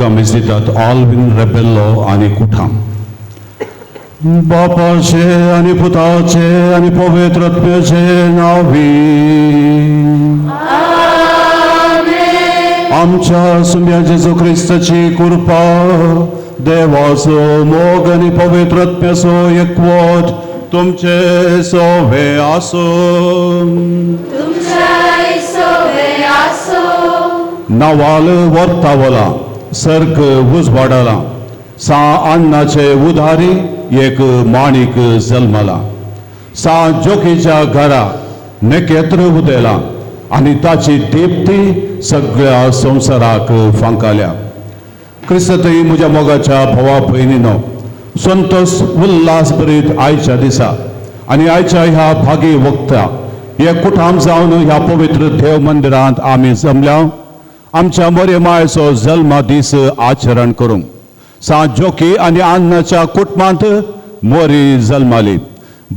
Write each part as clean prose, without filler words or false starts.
आमी दितात ऑल्विन रेबेल्लो आनी कुठाम. बापाचे आनी पुताचे आनी पवित्र आत्म्याचे नांवी आमच्या सुम्या जेजू क्रिस्ताची कृपा, देवाचो मोग आनी पवित्र आत्म्याचो एकवट तुमचे सोवे आसूं. नवाल वर्तावला सर्ग उजवाडाला सा अन्नाचे उधारी एक माणिक जल्मला. सा जोकीच्या घरा नखेत्र उदेला आनी ताची दीप्ती सगळ्या संवसाराक फांकाल्या. क्रिस्तय म्हज्या मोगाच्या भावा भयणीनो, संतोष उल्हास भरीत आयच्या दिसा आनी आयच्या ह्या भागी वक्ता हे कुठाम जावन ह्या पवित्र देव मंदिरांत आमी जमल्या आमच्या मोरे मायचो जल्मा दीस आचरण करूंक. सा जोकी आनी अन्नाच्या कुटुंबांत मोरी जल्माली.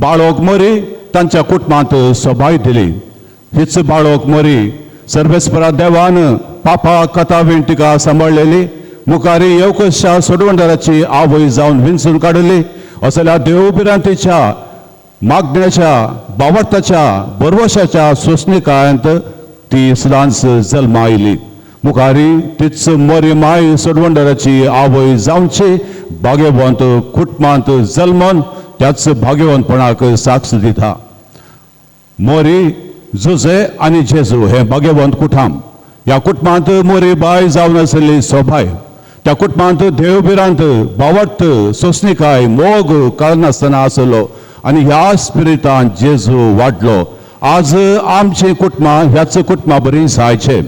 बाळोक मोरी तांच्या कुटुंबांत सोबाय दिली. हीच बाळोक मोरी सर्वेस्परा देवान पापा कथावीण तिका सांबाळलेली. मुखारी येवकशा सोडवणदाराची आवय जावन विंचून काडली. असल्या देवभिरांतीच्या मागण्याच्या बावडताच्या बरवशाच्या सोंसणिकायांत ती सदांच जल्मा आयली. मुखारी तीच मोरी माय सोडवणदाराची आवय जावची भाग्यवंत कुटुंबांत जल्मन त्याच भाग्यवंतपणाक साक्ष दिता. मोरी जुजे आनी जेजू हे भाग्यवंत कुठाम. ह्या कुटुंबांत मोरी बाय जावन आशिल्ली सोबाय, त्या कुटुंबांत देवभिरांत बावट सोंसणिकाय मोग कळनासतना आसलो आनी ह्या स्पिरितान जेजू वाडलो. आज आमची कुटुंबां ह्याच कुटुंबा बरी जायचे.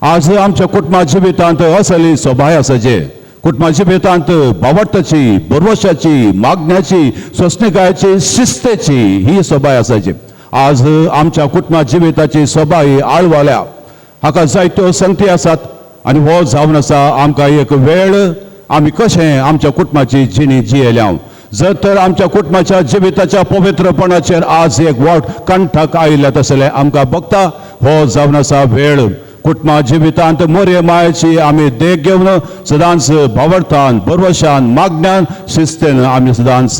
आज आमच्या कुटुंबा जिवितांत असली सोबाय आसाचे. कुटुंबा जिवितांत बावडताची बरवशाची मागण्याची सोंसणिकायची शिस्तेची ही सोबाय आसाची. आज आमच्या कुटुंबा जिविताची सोबाय आळवाल्या. हाका जायत्यो संगती आसात आनी हो जावन आसा आमकां एक वेळ आमी कशें आमच्या कुटुंबाची जिणी जियेल्या. जर तर आमच्या कुटुंबाच्या जिविताच्या पवित्रपणाचेर आज एक वाट कंठाक आयिल्ल्या तसलें आमकां बघता. हो जावन आसा वेळ कुटुंबा जिवितांत मोरे मायेची आमी देख घेवन सदांच भावर्थान बरवशान मागण्यान शिस्तेन आमी सदांच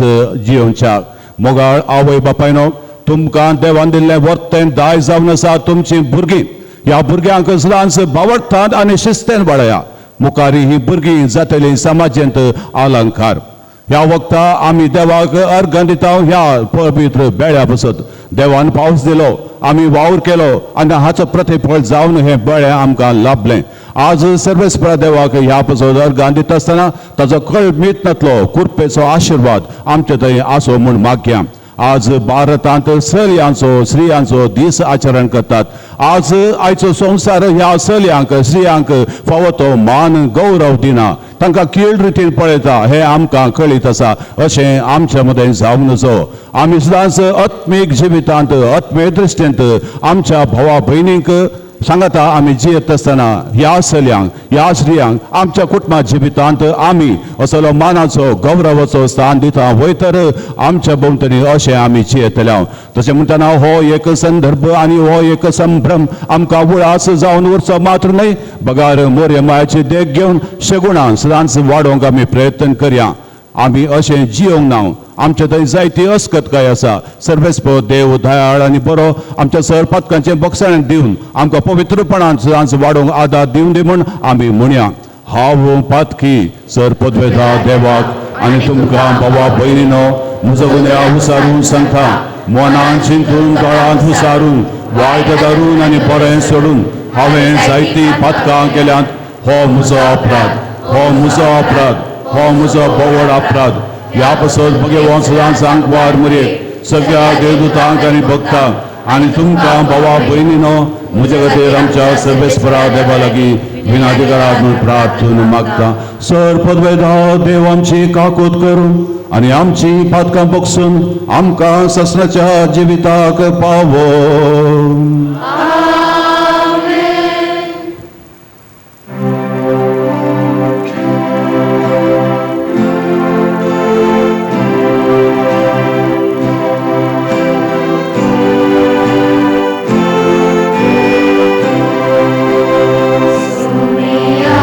जियोवच्या. मोगाळ आवय बापायनो, तुमकां देवान दिल्लें वर्तें दाय जावन आसा तुमचीं भुरगीं. ह्या भुरग्यांक सदांच भावर्थान आनी शिस्तेन वाडया. मुखारी ही भुरगीं जातली समाजेंत अलंकार. ह्या वखता आमी देवाक अर्घ दिता. ह्या पवित्र बेळ्या बसत देवान पावस दिलो, आमी वावर केलो आनी हाचो प्रतिफळ जावन हें बळें आमकां लाभलें. आज सर्वेस्परा देवाक ह्या पसत अर्घान दिता आसतना ताचो कळमीत नातलो कृपेचो आशिर्वाद आमचे थंय आसो म्हूण मागया. आज भारतांत चलयांचो स्त्रियांचो दीस आचरण करतात. आज आयचो संवसार ह्या चलयांक स्त्रियांक फावो तो मान गौरव दिना, तांकां कीळ रितीन पळयता हें आमकां कळीत आसा. अशें आमच्या मदें जावं नजो. आमी सदांच आत्मीक जिवितांत आत्मीय दृश्टींत आमच्या भावा भयणींक सांगता आमी जियेत आसतना ह्या चलयांक ह्या स्त्रियांक आमच्या कुटुंबा जिवितांत आमी असलो मानाचो गौरवाचो स्थान दिता वय तर आमच्या भोंवतणी अशें आमी जियेतले. तशें म्हणटना हो एक संदर्भ आनी हो एक संभ्रम आमकां उळास जावन उरचो मात्र न्हय, बगार मोरे मायाची देख घेवन शेगुणान सदांच वाडोवंक आमी प्रयत्न करया. आमी अशें जियोंक ना. आमच्या थंय जायती अस्कतकाय आसा. सर्वेस्पर देव दयाळ आनी बरो आमच्या सर पातकांचें बक्षाण दिवन आमकां पवित्रपणान सदांच वाडोवंक आदार दिवन दी म्हूण आमी म्हणया. हांव पातकी सर पदवेता देवाक आनी तुमकां बाबा भयणीनो म्हजो गुन्यांव हुसारून सांगता. मनान चिंतून दोळ्यांत हुसारून वायट धरून आनी बरें सोडून हांवें जायतीं पातकां केल्यांत. हो म्हजो अपराध, हो म्हजो अपराध, हो म्हजो बोवड अपराध. ह्या पासत भगवान सदांच आंकवार मुरयेक सगळ्या देवदूतांक आनी भक्तांक आनी तुमकां भावा भयणीनो म्हज्या खातीर आमच्या सर्वेस्परा देवा लागीं विनादी करात म्हूण प्रार्थना मागता. सर पदवेदा देव आमची काकूत करून आनी आमची पातकां बक्षून आमकां ससनाच्या जिविताक पावो. Sonia.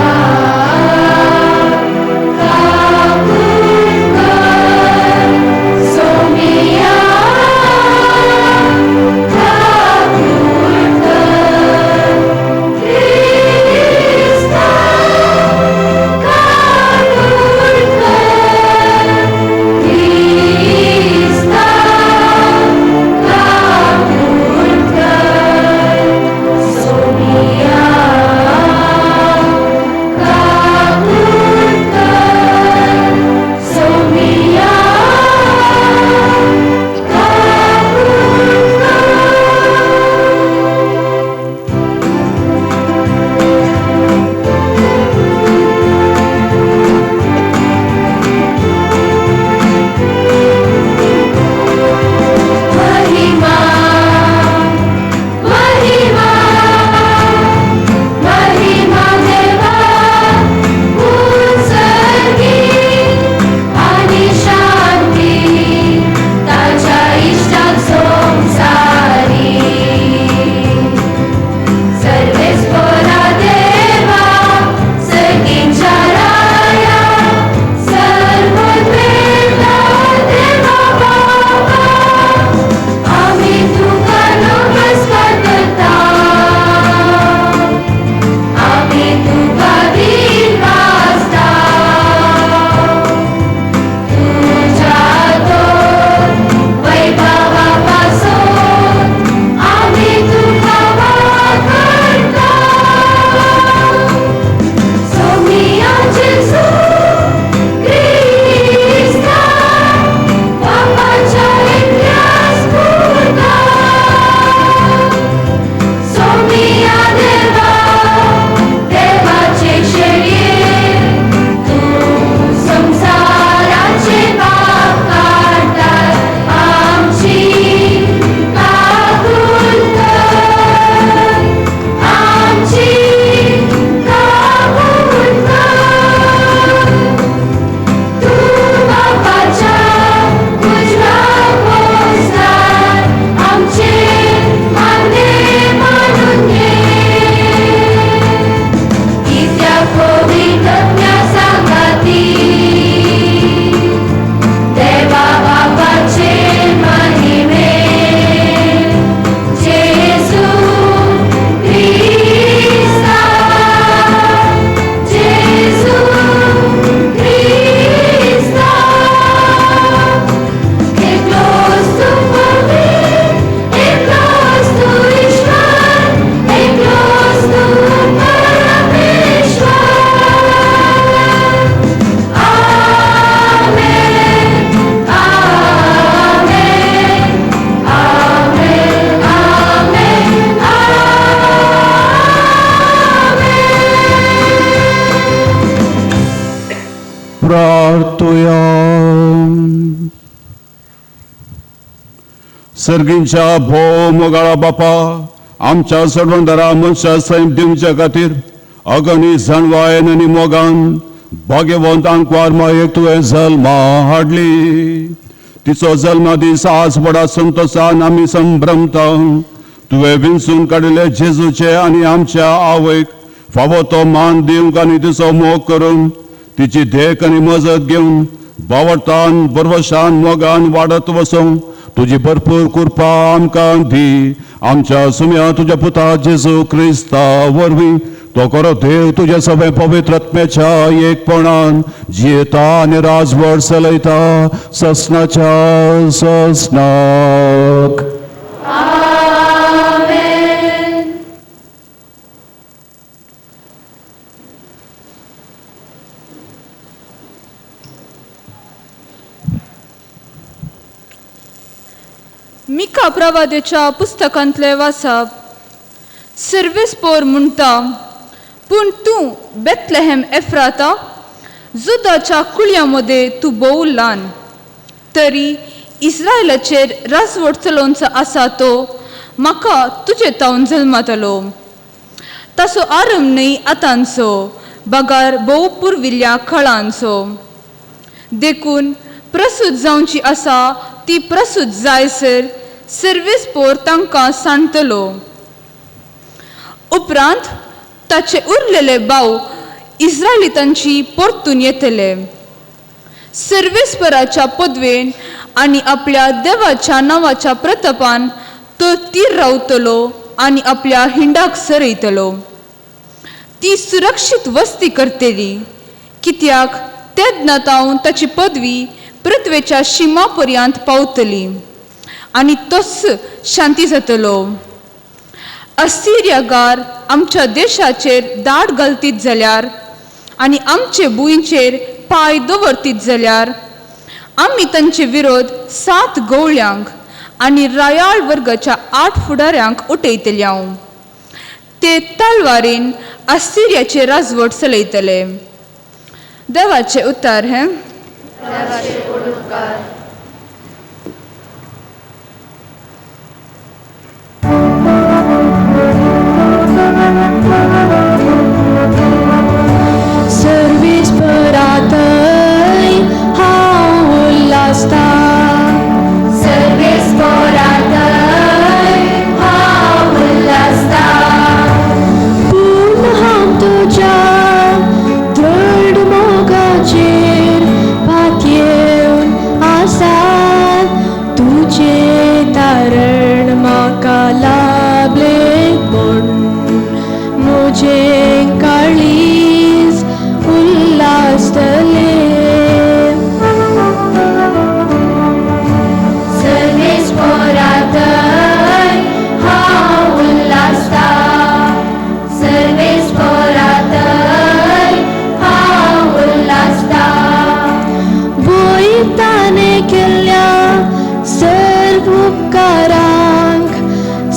प्रार्थुया. सर्गींच्या भोव मोगाळा बापा, आमच्या सोडवणदारा मनशा सैम दिवच्या खातीर अगणी जाणवायन आनी मोगान भाग्यवंत आंकवार मायेक तुवें जल्मा हाडली. तिचो जल्मा दीस आज व्हडा संतोशान आमी संभ्रमता. तुवें विंचून काडिल्ले जेजूचे आनी आमच्या आवयक फावो तो मान दिवंक आनी तिचो मोग करून तिची देख आनी मजत घेवन बावडतान बरवशान मोगान वाडत वचूंक तुजी भरपूर कृपा आमकां दी. आमच्या सुम्या तुज्या पुता जेजू क्रिस्ता वरवीं तो खरो देव तुज्या सगळें पवित्र आत्म्याच्या एकपणान जियेता आनी राजवट चलयता ससनाच्या ससनाक. मिका प्रवादेच्या पुस्तकांतले वाचप. सर्वेस्पोर म्हणटा, पूण तूं बेथलेहेम एफ्राता, जुदाच्या कुळयां मदें तूं भोव ल्हान, तरी इस्रायलाचेर राजवट चलोवचो आसा तो म्हाका तुजे तावन जल्मातलो. ताचो आरंभ न्हय आतांचो, बगार भोव पुर्विल्ल्या काळांचो. देखून प्रसूत जावची आसा ती प्रसूत जायसर सर्वेस्पोर तांकां सांडतलो. उपरांत ताचे उरलेले भाव इस्रायलितांची परतून येतले. सर्वेस्पराच्या पदवेन आनी आपल्या देवाच्या नांवाच्या प्रतापान तो तीर रावतलो आनी आपल्या हिंडाक सरयतलो. ती सुरक्षीत वस्ती करतली, कित्याक तेन्ना तावन ताची पदवी पृथ्वेच्या शिमा पर्यंत पावतली आनी तोच शांती जातलो. असिरियागार आमच्या देशाचेर दाट घालतीत जाल्यार आनी आमचे भुंयचेर पांय दवरतीत जाल्यार आमी तांचे विरोध 7 गवळ्यांक आनी रायाळ वर्गाच्या 8 फुडाऱ्यांक उठयतले. हांव ते तलवारीन असिरियाचे राजवट चलयतले. देवाचे उतार हें. सर्वेस्परातय हांव उल्हासता, सर्वेस्परातय हांव उल्हासता, पूण हांव तुज्या दृढ मोगाचेर पातयेवन आसा. तुजें तारण म्हाका लाभलें म्हूण म्हजें काळीज उल्हासतलें. सर्वेस्परातय हांव उल्हासता, सर्वेस्परातय हांव उल्हासता, वयताने केल्ल्या सर्व उपकारांक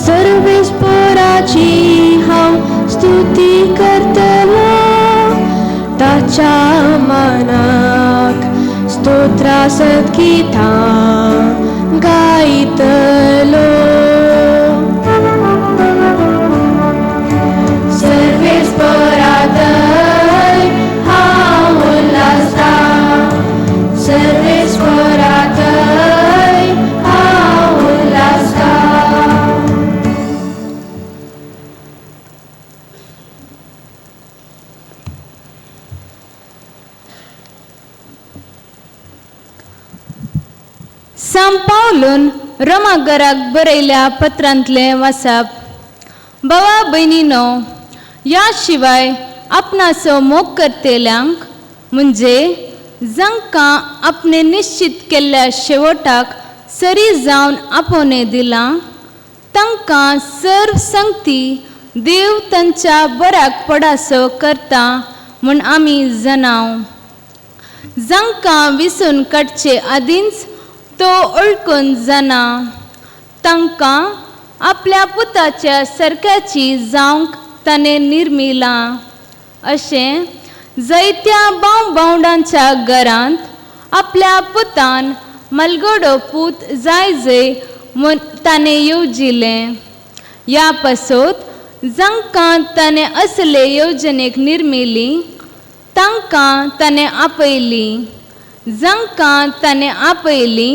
सर्वेस्पराची हांव स्तुती करतलो. ताच्या मानाक स्तोत्रां सद्गीतां गायतलो. सर्वेस्परातय हांव उल्हासता, सर्वेस्परातय हांव उल्हासता. सांव पावलून रोमागराक बरयल्या पत्रांतलें वाचप. भावा भयणीनो, ह्या शिवाय आपणाचो मोग करतल्यांक म्हणजे जांकां आपणे निश्चित केल्ल्या शेवटाक सरी जावन आपोवणें दिलां तांकां सर्व संगती देव तांच्या बऱ्याक पडासो करता म्हूण आमी जाणाव. जांकां विसून काडचे आदींच तो ओळखून जाणा, तांकां आपल्या पुताच्या सारक्याची जावंक ताणें निर्मिलां. अशें जयत्या भाव भावंडांच्या घरांत आपल्या पुतान मलगोडो पूत जाय जय म्हूण ताणें येवजिलें. ह्या पासत जांकां ताणें असले येवजणेक निर्मिली तांकां ताणें आपयली, जांकां ताणें आपयली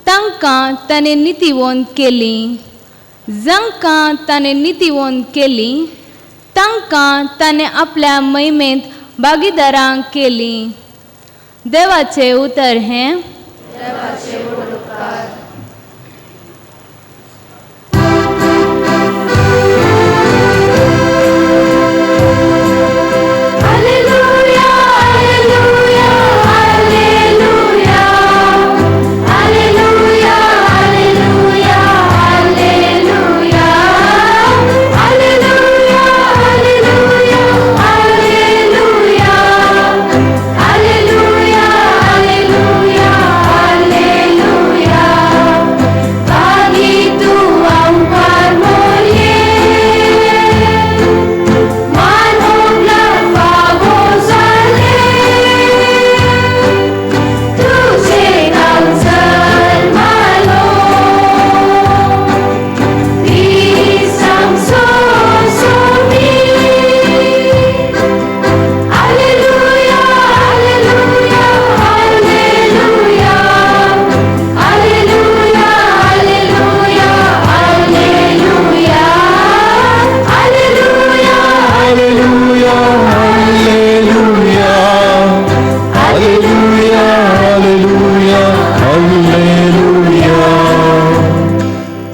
तांकां ताणें नितीवंत केली, जांकां ताणें नितीवंत केली तांकां ताणें आपल्या महिमेंत भागीदारां केली. देवाचें उतर हें.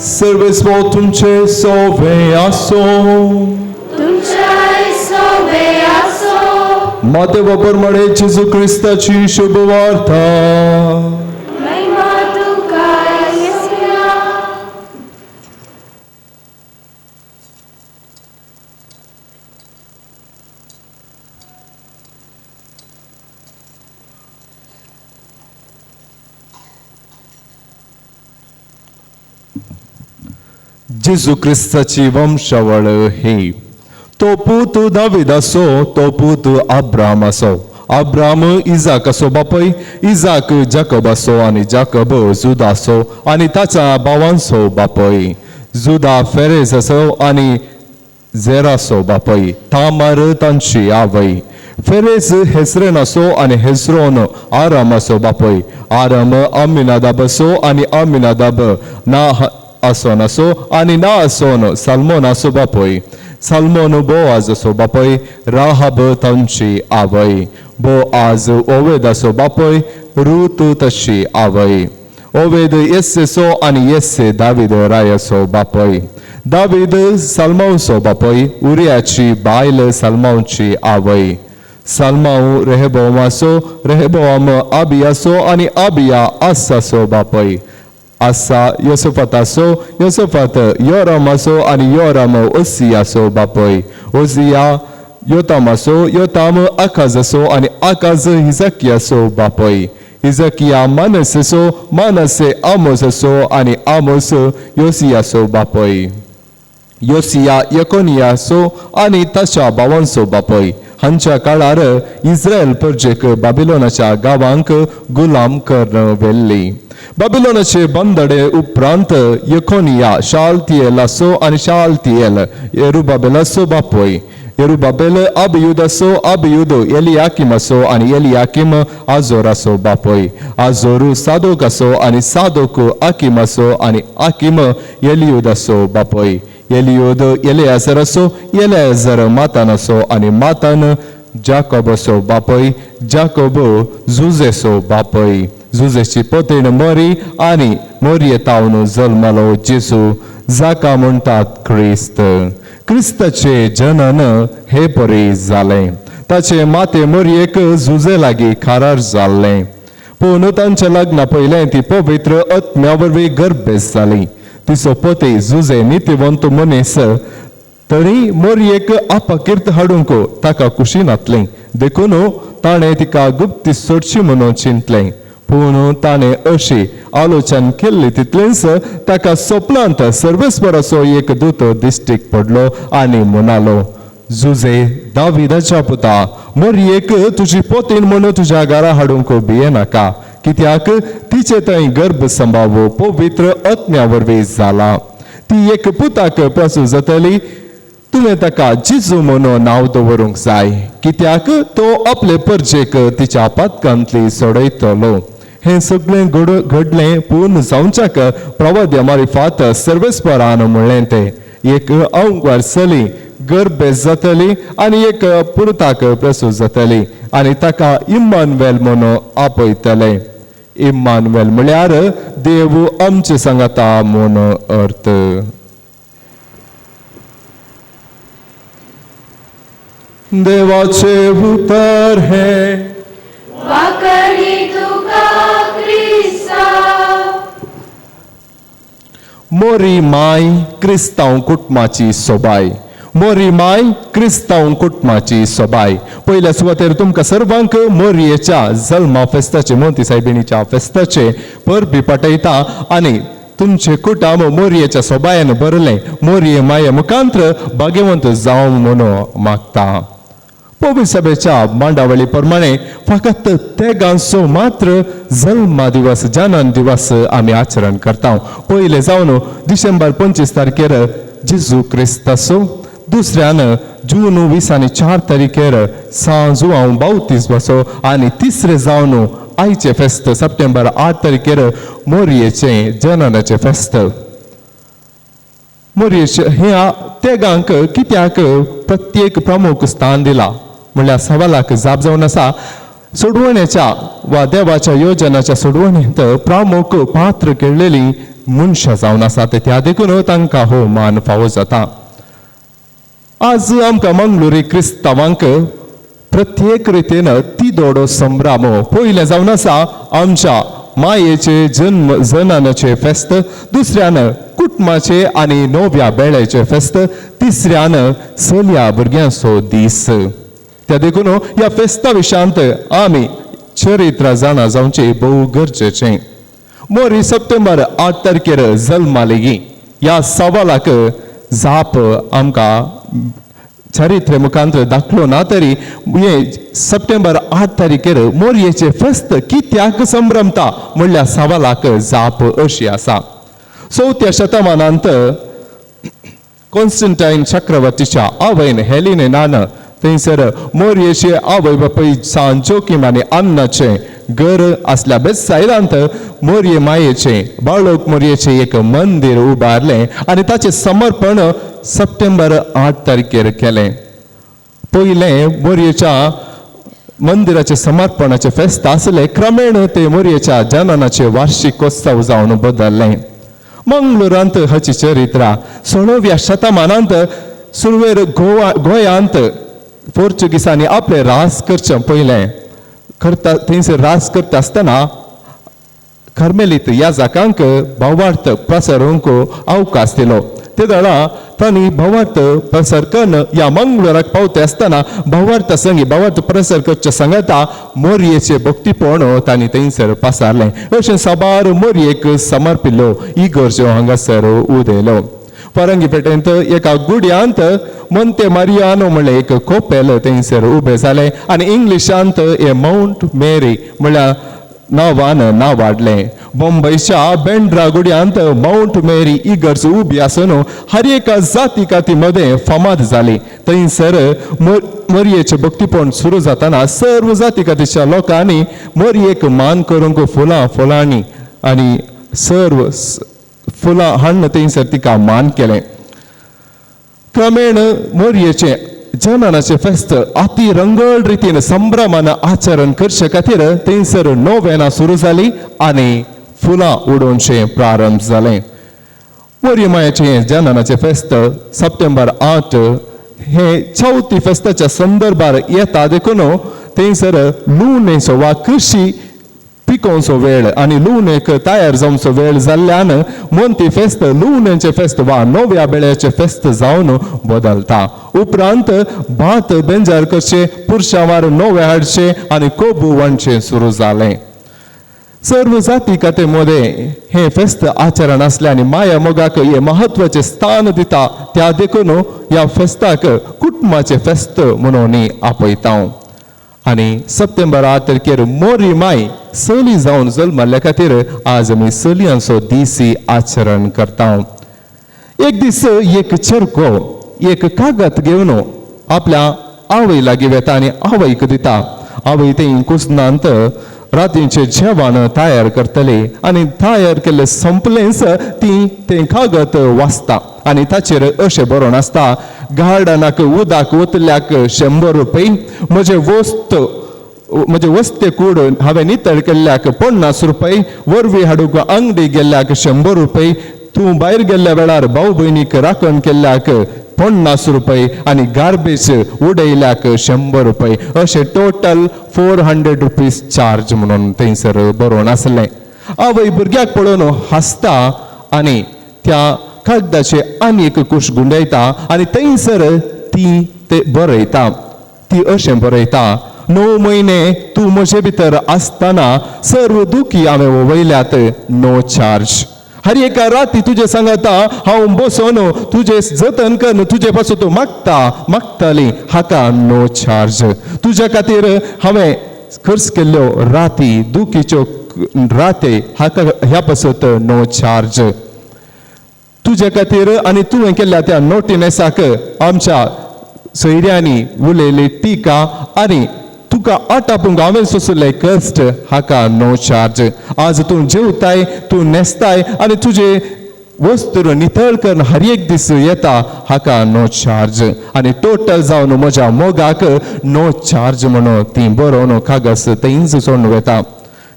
सर्वेस्वर तुमचे सोवे आसो. तुमच्याय सोवे आसो. माते प्रमाणे जेजू क्रिस्ताची शुभवार्ता. महिमा तुका येसया. जेजू क्रिस्ताची वंशावळ ही. तो पूत दावीदाचो, तो पूत अब्रामाचो, अब्राम इजाकाचो बापय, इजाक जाकबाचो आनी जाकब जुदाचो आनी ताच्या भावांचो बापय, जुदा फेरेजाचो आनी झेराचो बापय, तामार तांची आवय, फेरेज हेस्रेनाचो आनी हेस्रोन आरामाचो बापय, आराम अमिनादाबाचो आनी अमिनादाब ना आसोनाचो आनी ना आसोन साल्मोनाचो बापय, साल्मोन बोआजाचो बापय, राहाब तांची आवय, बोआज ओवेदाचो बापय, रूत तशी आवय, ओवेद येस्सेचो आनी येस्से दावीद रायाचो बापय, दावीद साल्मांवचो बापय, उरियाची बायल साल्मांवची आवय, साल्मांव रेहबोमाचो, रेहबोआम आबियाचो आनी आबिया आसाचो बापय, आसा योसफाताचो, योसफात योरामाचो आनी योराम ओसियाचो बापय, ओसिया योतामाचो, योताम आकाजाचो आनी आकाज हिजकियाचो बापय, हिजकिया मानसेचो, मानसे आमोसाचो आनी आमोस योसियाचो बापय, योसिया यकोनियाचो आनी ताच्या भावांचो बापय. हांच्या काळार इस्रायल परजेक बाबिलोनाच्या गांवांक गुलाम करून व्हेल्ली. बाबिलोनाचे बंदडे उपरांत यकोनिया शालतियेलाचो आनी शालतियेल येरुबाबेलाचो बापय, येरुबाबेल अबियुदाचो, अबियुद एलियाकिमाचो आनी एलियाकिम आजोराचो बापय, आजोरू सादोकाचो आनी सादोक आकिमाचो आनी आकिम एलियुदाचो बापय, एलियुद एलियाजराचो, एलियाजर मातानाचो आनी मातान जाकोबाचो बापय, जाकोब जुजेचो बापय, जुजेची पतीण मरी आनी मोरये तावन जल्मलो जेजू जाका म्हणटात क्रिस्त. क्रिस्ताचे जनन हे परी जालें. ताचे माते मोरयेक जुजे लागीं खारार जाल्लें, पूण तांच्या लग्ना पयलें ती पवित्र आत्म्या वरवीं गर्भेस्त जाली. तिचो पती जुजे नितीवंत मनीस तरी मोरयेक आपाकीर्त हाडूंक ताका खुशी नातलें, देखून ताणें तिका गुप्ती सोडची म्हणून चिंतलें. पूण ताणें अशी आलोचन केल्ली तितलेंच ताका सोपलांत सर्वेस्वराचो एक दूत दिश्टीक पडलो आनी म्हणालो, जुजे दाविदाच्या पुता, मोरयेक तुजी पोतीन म्हणून तुज्या घरा हाडूंक भियेनाका, कित्याक तिचे थंय गर्भ संभाव पवित्र आत्म्या वरवीं जाला. ती एक पुताक प्रसूत जातली, तुवें ताका जेजू म्हणून नांव दवरूंक जाय, कित्याक तो आपले परजेक तिच्या पातकांतली सोडयतलो. हें सगळें घडलें पूर्ण जावच्याक प्रवाद्या मारिफात सर्वेस्परान म्हणलें तें, एक अंकवार चली गर्भेस जातली आनी एक पुरताक प्रसूत जातली आनी ताका इम्मानुएल म्हणून आपयतले. इम्मानुएल म्हळ्यार देव आमचे सांगाता म्हूण अर्थ. देवाचे उतर हे वाकडी तुका क्रिस्ता. मोरी माय क्रिस्तांव कुटुंबाची सोबाय, मोरी माय क्रिस्तांव कुटुंबाची सोबाय. पयल्या सुवातेर तुमकां सर्वांक मोरयेच्या जल्मा फेस्ताचे, मोंती सायबिणीच्या फेस्ताचे परबी पाठयता आनी तुमचे कुटुंब मोरयेच्या सोबायेन भरलें मोरये माये मुखांत्र भाग्यवंत जावं म्हणून मागता. पवित्र सभेच्या मांडावळी प्रमाणे फकत तेगांचो मात्र जल्मा दिवस, जनन दिवस आमी आचरण करता. पयले जावन डिसेंबर 25 तारखेर जेजू क्रिस्ताचो, दुसऱ्यान जून 20 आनी 4 तारखेर सांव जुआंव बावतीस आनी तिसरे जावन आयचें फेस्त सप्टेंबर 8 तारखेर मोरयेचें जननाचें फेस्त. मोरयेचें ह्या तेगांक कित्याक प्रत्येक प्रमुख स्थान दिला म्हणल्यार सवालाक जाप जावन आसा. सोडवण्याच्या वा देवाच्या योजनाच्या सोडवणेंत प्रमुख पात्र खेळलेली मनशां जावन आसा, ते त्या देखून तांकां हो मान फावो जाता. आज आमकां मंगळुरी क्रिस्तांवांक प्रत्येक रितीन तिदोडो संभ्रम पयलें जावन आसा आमच्या मायेचे जन्म जननाचे फेस्त, दुसऱ्यान कुटुंबाचे आनी नव्या बेळ्याचे फेस्त, तिसऱ्यान चलया भुरग्यांचो दीस. त्या देखून ह्या फेस्ता विशयांत आमी चरित्र जाणा जावचें भोव गरजेचें. मोरी सप्टेंबर 8 तारखेर जल्मालेगी ह्या सवालाक जाप आमकां चरित्र मुखांत दाखलो ना तरी हे सप्टेंबर 8 तारखेर मोरयेचें फेस्त कित्याक संभ्रमता म्हणल्यार सवालाक जाप अशी आसा. 4थ्या शतमानांत कॉन्स्टंटायन चक्रवर्तीच्या आवयन हेलिने नान थंयसर मोरयेचे आवय बापूय सान जोकीम आनी अन्नाचें घर आसल्या बेसायलांत मोरये मायेचें बाळक मोरयेचें एक मंदीर उबारलें आनी ताचें समर्पण सप्टेंबर 8 तारखेर केलें. पयलें मोरयेच्या मंदिराचें समर्पणाचें फेस्त आसलें, क्रमेण तें मोरयेच्या जननाचें वार्षिकोत्सव जावन बदल्लें. मंगळुरांत हाची चरित्रा 16व्या शतमानांत सुरवेर गोंयांत पोर्चुगीसांनी आपलें रास करचें पयलें करता, थंयसर रास करता आसतना कार्मेलीत ह्या जाकांक भावार्थ प्रसरूंक अवकाश दिलो. ते वेळा तांणी भावार्थ प्रसार करून ह्या मंगळुराक पावते आसतना भावार्थ संगी भावार्थ प्रसार करच्या सांगता मोरयेचें भक्तीपण तांणी थंयसर पसारलें. अशें साबार मोरयेक समर्पिल्लो इगर्जो हांगासर उदयलो. परंगी पेटेंत एका गुड्यांत मोंते मारियानो म्हणलें एक कोपेल थंयसर उबें जालें आनी इंग्लिशांत हे मावंट मेरी म्हणल्यार नांवान नांव वाडलें. बॉम्बयच्या बेंड्रा गुड्यांत मावंट मेरी इगर्ज उबी आसून हर एका जाती काती मदें फामाद जाली. थंयसर मोरयेचें भक्तीपण सुरू जातना सर्व जाती कातीच्या लोकांनी मोरयेक मान करूंक फुलां फुलांनी आनी सर्व फुलां हाडून थंयसर तिका मान केलें. क्रमेण मोरयेचें जननाचें फेस्त अती रंगळ रितीन संभ्रमान आचरण करचे खातीर थंयसर नोवेनां सुरू जाली आनी फुलां उडोवचें प्रारंभ जालें. मोरये मायेचें जननाचें फेस्त सप्टेंबर 8 हे चवथी फेस्ताच्या संदर्भार येता देखून थंयसर लुवणेचो वा कृशी पिकोवचो वेळ आनी लुवणेक तयार जावचो वेळ जाल्ल्यान मोंती फेस्त लुवणेचें फेस्त वा नव्या बेळ्याचें फेस्त जावन बदलता. उपरांत भात बेंजार करचें, पुरशावार नवे हाडचें आनी कोबू वांटचें सुरू जालें. सर्व जाती कथे मदें हें फेस्त आचरण आसलें आनी माया मोगाक हें म्हत्वाचें स्थान दिता. त्या देखून ह्या फेस्ताक कुटुंबाचें फेस्त म्हणून आपयता. आनी सप्टेंबर 8 तारखेर मोरी माय चली जावन जल्मल्ल्या खातीर आज आमी चलयांचो दीस आचरण करता. एक दीस एक चेरको एक कागद घेवन आपल्या आवय लागीं वेता आनी आवयक दिता. आवय तें कुसनांत रातीचें जेवण तयार करतली आनी तयार केल्लें संपलेंच ती तें कागद वाचता आनी ताचेर अशें बरोवन आसता, गार्डनाक उदक ओतल्याक 100 रुपये, म्हजें वस्त म्हजे वस्ते कूड हांवें नितळ केल्ल्याक 50 रुपये, वरवी हाडूंक आंगडी गेल्ल्याक 100 रुपये, तूं भायर गेल्ल्या वेळार भाव भयणीक राखण केल्ल्याक 50 रुपये आनी गार्बेज उडयल्याक 100 रुपये, अशें टोटल 400 रुपीज चार्ज म्हणून थंयसर बरोवन आसलें. आवय भुरग्याक पळोवन हांसता आनी त्या कागदाचे आनी एक कुश गुंडयता आनी थंयसर ती ते बरयता. ती अशें बरयता, 9 म्हयने तूं म्हजे भितर आसतना सर्व दुखी हांवें वयल्यात, नो चार्ज. हर एका राती तुजे सांगता हांव बसोन तुजे जतन करून तुजे पासून तूं मागता मागताली, हाका नो चार्ज. तुज्या खातीर हांवें खर्च केल्ल्यो राती दुखीच्यो राती हाका ह्या पासत नो चार्ज. तुजे खातीर आनी तुवें केल्ल्या त्या नोटिनेसाक आमच्या सोयऱ्यांनी उलयली टिका आनी तुका आटापूंक हांवें सोंसले कश्ट, हाका नो चार्ज. आज तूं जेवताय, तूं न्हेसताय आनी तुजे वस्तू नितळ करून हर एक दीस येता, हाका नो चार्ज. आनी टोटल जावन म्हज्या मोगाक नो चार्ज म्हणून ती बरोवन कागज थंयच सोडून वता.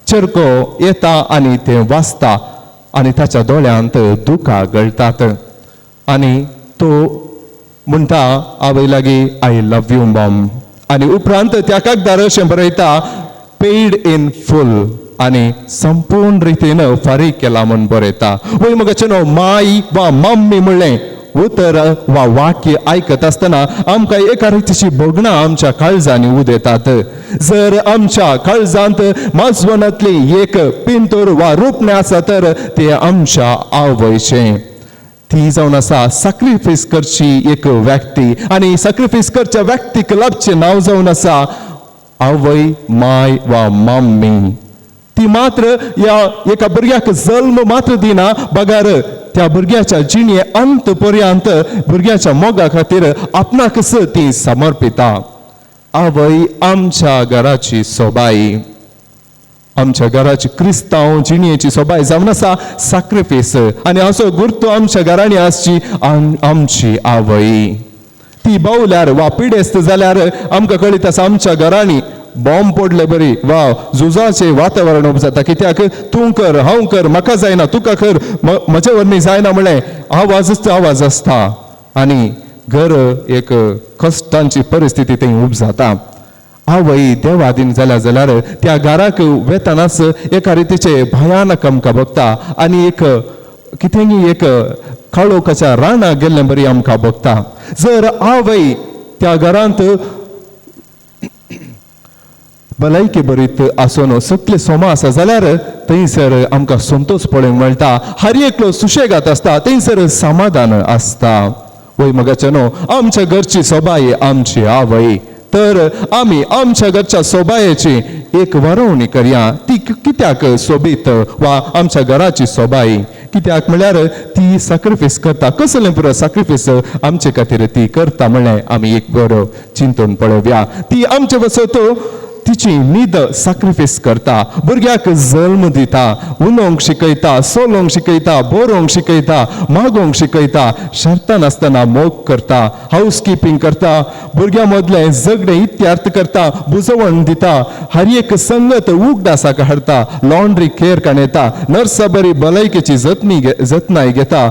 चेरको येता आनी तें वाचता आनी ताच्या दोळ्यांत दुकां गळटात आनी तो म्हणटा आवय लागीं, I love you Mom. आनी उपरांत त्या कागदार अशें बरयता, पेड इन फूल, आनी संपूर्ण रितीन फारीक केला म्हूण बरयता. वय मगाचें न्हू माय वा मम्मी म्हणलें उतर वा वाक्य आयकत आसतना आमकां एका रितीची भोगणां आमच्या काळजांनी उदेतात. जर आमच्या काळजांत माजवनांतली एक पिंतूर वा रुपणें आसा तर तें आमच्या आवयचें. ती जावन आसा सॅक्रिफायस करची एक व्यक्ती आनी सॅक्रिफायस करच्या व्यक्तीक लाभचें नांव जावन आसा आवय, माय वा मम्मी. ती मात्र ह्या एका भुरग्याक जल्म मात्र दिना बगर त्या भुरग्याच्या जिणे अंत पर्यंत भुरग्याच्या मोगा खातीर आपणाकच ती समर्पिता. आवय आमच्या घराची सोबाई, आमच्या घराची क्रिस्तांव जिणेची सोबाय जावन आसा सॅक्रिफायस आनी असो गुर्तो आमच्या घरांनी आसची आमची आवय. ती बावल्यार वा पिडेस्त जाल्यार आमकां कळीत आसा आमच्या घरांनी बॉम्ब पडले बरी वा झुजाचें वातावरण उब जाता. कित्याक तूं कर, हांव कर, म्हाका जायना, तुका कर, म्हजे वरवीं जायना म्हणलें आवाजच आवाज आसता आनी घर एक कश्टांची परिस्थिती थंय उब जाता. आवय देवादीन जाल्या जाल्यार त्या घराक वेतनाच एका रितीचे भयानक आमकां भोगता आनी एक कितेंय एक काळोखाच्या रानां गेल्ले बरी आमकां भोगता. जर आवय त्या घरांत भलायकी बरीत आसून सगळे सोमा आसा जाल्यार थंयसर आमकां संतोश पळोवंक मेळटा. हर एकलो सुशेगात आसता, थंयसर समाधान आसता. वय मगाचें न्हू आमच्या घरची सोबाय आमची आवय. तर आमी आमच्या घरच्या सोबायेची एक वरोवणी करया. ती कित्याक सोबीत वा आमच्या घराची सोबाय कित्याक म्हळ्यार ती सॅक्रिफायस करता. कसलें पुरो सॅक्रिफायस आमचे खातीर ती करता म्हणलें आमी एक बरो चिंतून पळोवया. ती आमचे वसत तिची न्हीद सॅक्रिफायस करता, भुरग्याक जल्म दिता, उलोवंक शिकयता, चलोवंक शिकयता, बरोवंक शिकयता, मागोवंक शिकयता, शर्तां नासतना मोग करता, हावस किपिंग करता, भुरग्यां मदलें झगडें इत्यार्थ करता, बुजवण दिता, हर एक संगत उगडासाक हाडटा, लॉन्ड्री केअर काणयता, नर्सा बरी भलायकेची जतनाय घेता,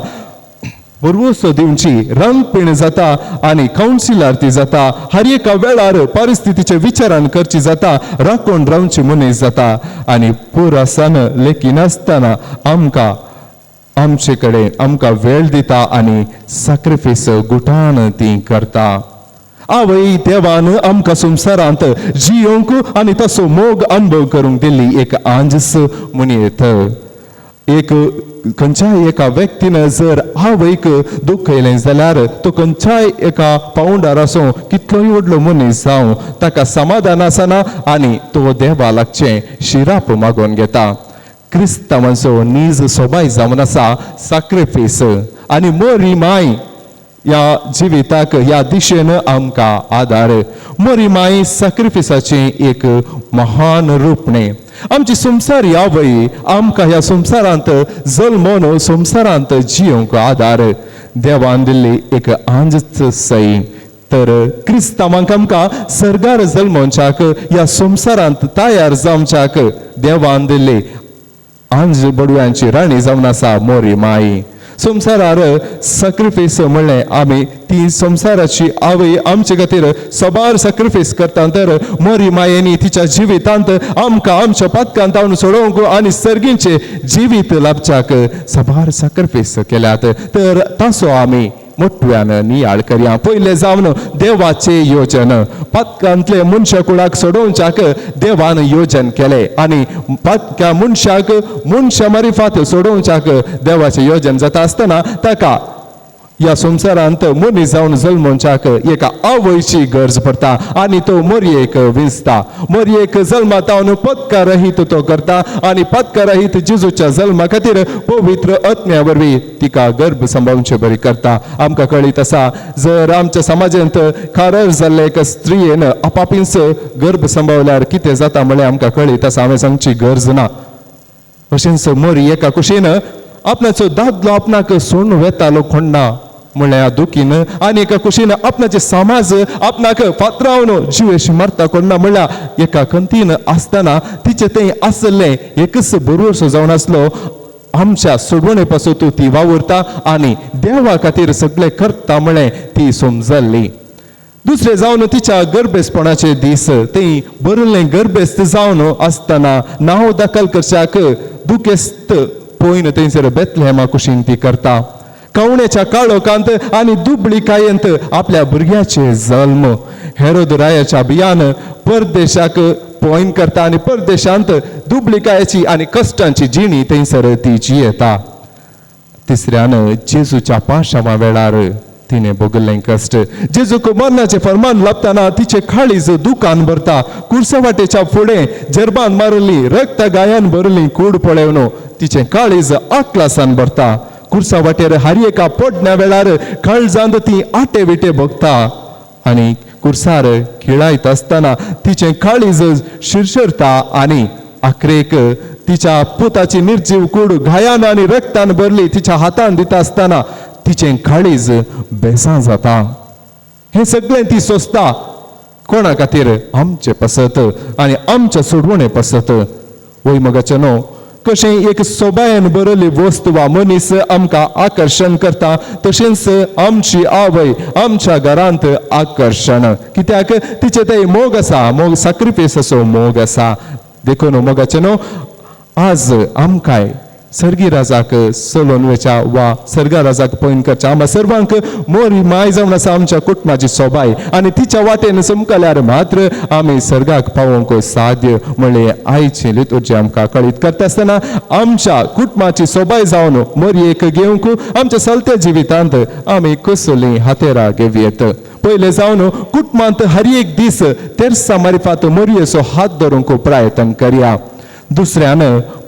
भरवसो दिवची रंगपीण जाता आनी कावन्सिलर ती जाता. हर एका वेळार परिस्थितीचे विचारान करची जाता, राखून रावची मनीस जाता आनी पुरासान लेखिनासतना आमकां आमचे कडेन आमकां वेळ दिता आनी सॅक्रिफायस गुटान ती करता. आवय देवान आमकां संवसारांत जियोंक आनी तसो मोग अनुभव करूंक दिल्ली एक आंजस म्हणयेत. एक खंयच्याय एका व्यक्तीन जर आवयक दुखयलें जाल्यार तो खंयच्याय एका पावंडार आसूं, कितलोय व्हडलो मनीस जावं, ताका समाधान आसना आनी तो देवा लागचें शिराप मागोवन घेता. क्रिस्तांवांचो नीज सोबाय जावन आसा साक्रिफीस आनी मोरी माय ह्या जिविताक ह्या दिशेन आमकां आदार. मोरी माय साक्रिफिसाचें एक महान रूपणें. आमची संवसारी आवय आमकां ह्या संवसारांत जल्मोन संवसारांत जियोंक आदार देवान दिल्ली एक आंजच सई. तर क्रिस्तांवांक आमकां सर्गार जल्मोवच्याक ह्या संवसारांत तयार जावच्याक देवान दिल्ली आंज बडव्यांची राणी जावन आसा मोरी माई. संवसारार सॅक्रिफायस म्हणलें आमी ती संवसाराची आवय आमचे खातीर सबार सॅक्रिफायस करता. तर मोरी मायेनी तिच्या जिवितांत आमकां आमच्या पातकांत हांव सोडोवंक आनी सर्गींचे जिवीत लाभच्याक सबार सॅक्रिफायस केल्यात. तर ताचो आमी मोटव्यान नियाळ करया. पयलें जावन देवाचें योजन, पातकांतले मनशा कुळाक सोडोवच्याक देवान योजन केलें आनी पातक्या मनशाक मनशा मारिफात सोडोवच्याक देवाचें योजन जाता आसतना ताका ह्या संवसारांत मनीस जावन जल्मोवच्याक एका आवयची गरज पडटा आनी तो मोरयेक विंचता. मोरयेक जल्मातावन पत्कारहीत तो करता आनी पत्कारहीत जेजूच्या जल्मा खातीर पवित्र आत्म्या वरवीं तिका गर्भ सांबाळचे बरी करता. आमकां कळीत आसा जर आमच्या समाजांत खारर जाल्ले एका स्त्रियेन आपापींच गर्भ सांबाळल्यार कितें जाता म्हळ्यार आमकां कळीत आसा, हांवें सांगची गरज ना. अशेंच मोरी एका कुशीन आपणाचो दादलो आपणाक सोडून वेतालो कोण्णा म्हळ्यार दुखीन आनी एका कुशीन आपणाचे समाज आपणाक फातरावन जिवेश मारता कोण्णा म्हळ्यार एका खंतीन आसतना तिचें तें आसलें एकच बरोसो जावन आसलो आमच्या सोडवणे पासून ती वावुरता आनी देवा खातीर सगळें करता म्हळें ती समजल्ली. दुसरें जावन तिच्या गर्भेसपणाचे दीस ती बरयल्लें गर्भेस्त जावन आसतना नांव दाखल करच्याक दुखेस्त पयन थंयसर बेतलेमा कुशीन ती करता. कवण्याच्या काळोखांत आनी दुबळीकायेंत आपल्या भुरग्याचे जल्म हेरोद रायाच्या अभियान परदेशाक पॉयन करता आनी परदेशांत दुबळीकायेची आनी कश्टांची जिणी थंयसर ती जियेता. तिसऱ्यान जेजूच्या पाशावा वेळार तिणें भोगल्लें कश्ट, जेजूक मरणाचें फर्मान लाबतना तिचें काळीज दुकान भरता. कुर्सवाटेच्या फुडें जर्बान मारली रक्त गायान भरली कूड पळोवन तिचें काळीज आकलासान भरता. कुर्सा वाटेर हर एका पडण्या वेळार काळजांत ती आटे विटे भोगता आनी कुर्सार खिळायत आसतना तिचें काळीज शिरशिरता आनी आखरेक तिच्या पुताची निर्जीव कूड घायान आनी रक्तान भरली तिच्या हातान दिता आसतना तिचें काळीज बेसां जाता. हें सगळें ती सोंसता कोणा खातीर? आमचे पासत आनी आमच्या सोडवणे पासत. वय मगाचें न्हू कशें एक सोबायेन बरयल्ली वस्त वा मनीस आमकां आकर्शण करता तशेंच आमची आवय आमच्या घरांत आकर्शण कित्याक तिचें तें मोग आसा, मोग सॅक्रिफायस असो मोग आसा. देखून मोगाचें न्हू आज आमकांय सर्गी राजाक चलोवन वयच्या वा सर्गा राजाक पळोवन करच्या आमकां सर्वांक मोरी माय जावन आसा आमच्या कुटुंबाची सोबाय आनी तिच्या वाटेन समकल्यार मात्र आमी सर्गाक पावोवंक साध्य म्हणलें आयचें लितुर्जी आमकां कळीत करता आसतना आमच्या कुटुंबाची सोबाय जावन मोरयेक घेवंक आमच्या चलत्या जिवितांत आमी कसलीं हातेरां घेवयेत. पयलें जावन कुटुंबांत हर एक दीस तेरसा मारिफात मोरयेचो हात धरूंक प्रयत्न करया. दुसऱ्यान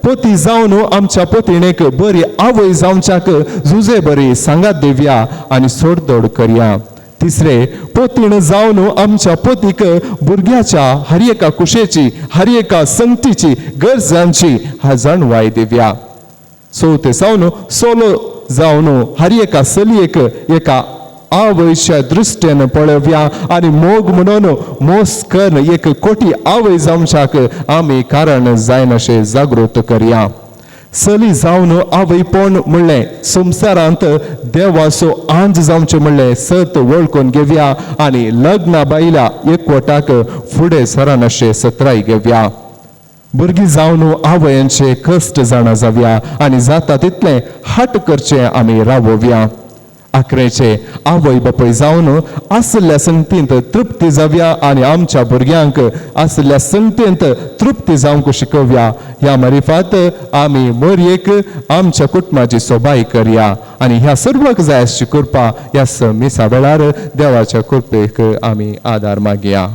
पती जावन आमच्या पतीणेक बरी आवय जावच्याक जुजे बरी सांगात दिवया आनी सोडदोड करया. तिसरे पतीण जावन आमच्या पतीक भुरग्याच्या हर एका कुशेची हर एका संगतीची गरजांची हा जाणवाय दिवया. चवथे जावन सोलो जावन हर एका चलयेक एका आवयच्या दृश्टीन पळोवया आनी मोग म्हणून मोस करून एक कोटी आवय जावच्याक आमी कारण जायनाशें जागृत करया. चली जावन आवयपण म्हणलें संवसारांत देवाचो आंज जावचें म्हणलें सत वळखून घेवया आनी लग्ना बायल्या एकवटाक फुडें सरानाशें सत्राय घेवया. भुरगीं जावन आवयांचे कश्ट जाणा जावया आनी जाता तितलें हट करचें आमी रावोवया. आखरेचे आवय बापूय जावन आशिल्ल्या संगतींत तृप्ती जावया आनी आमच्या भुरग्यांक आशिल्ल्या संगतींत तृप्ती जावंक शिकोवया. ह्या मारिफात आमी मोरयेक आमच्या कुटुंबाची सोबाय करया आनी ह्या सर्वांक जाय आसची कृपा ह्या मिसा वेळार देवाच्या कृपेक आमी आदार मागया.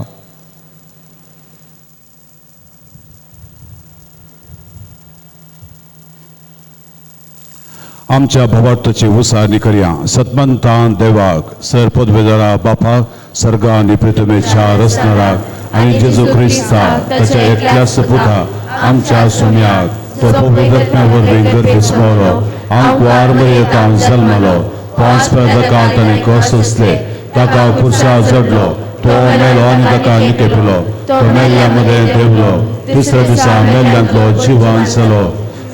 आमच्या भवार्थाची उसारणी करया. सतमंतान देवाक सर पदवेदारा बापाक सर्गा आनी पृथ्वीच्या रचणाराक आनी जेजू क्रिस्ताक ताच्या एकल्याच पुता आमच्या सुम्याक तो पवित्र वरवीं गर्भीस पावलो, आंकवार मरयेतान जल्मलो, 5 पेजाकांत ताणें कस सोंसले, ताका खुर्सा जडलो, तो मेलो आनी ताका निकेपिलो, तो मेल्ल्या मदें देवलो, तिसऱ्या दिसा मेल्ल्यांतलो जिवान जालो,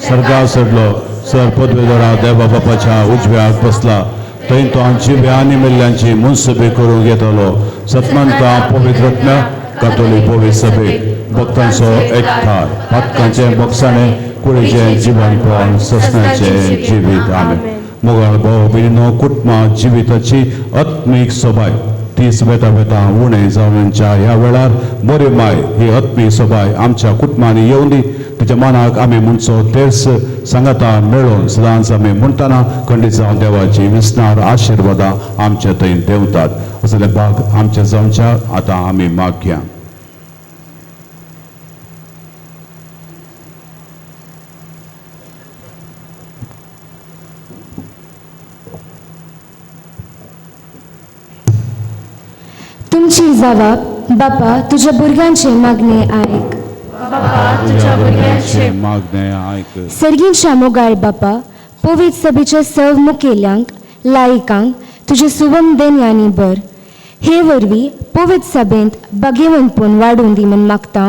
सर्गा चडलो, सर पदवेदारा देवा बापाच्या उजव्याक बसला, थंय तो जिव्या आनी मेल्ल्यांची मुनसबी करूंक येतलो. सतमंता पवित्र कातोलीक पवित्र सभेक भक्तांचो एकठार, पातकांचें बोगसाणें, कुडीचें जिवनपण, ससण्याचें जिवीत. आमेन. मोगाळ भाव भयणीनो, कुटुंबा जिविताची आत्मीक सोबाय तीच वेता वेता उणें जावनच्या ह्या वेळार बरी माय ही आत्मीक सोबाय आमच्या कुटुंबांनी येवन दी. तिच्या मनाक आमी म्हणचो तेच सांगाता मेळोवन सदांच आमी म्हणटना खंडीत जावन देवाची विसनार आशिर्वादां आमच्या थंय देंवतात. असले भाग आमच्या जावच्या आतां आमी मागया. तुमची जबाब बापा तुझ्या भुरग्यांचे मागणे आयक. तुझ्या भुरग्यांचे मागणे आयक. सर्गींच्या मोगाळ बापा, पवित्र सभेच्या सर्व मुखेल्यांक लायकांक तुजे सुवम देण्यांनी भर. हे वरवीं पवित्र सभेंत भागेवंतपण वाडून दी म्हूण मागता.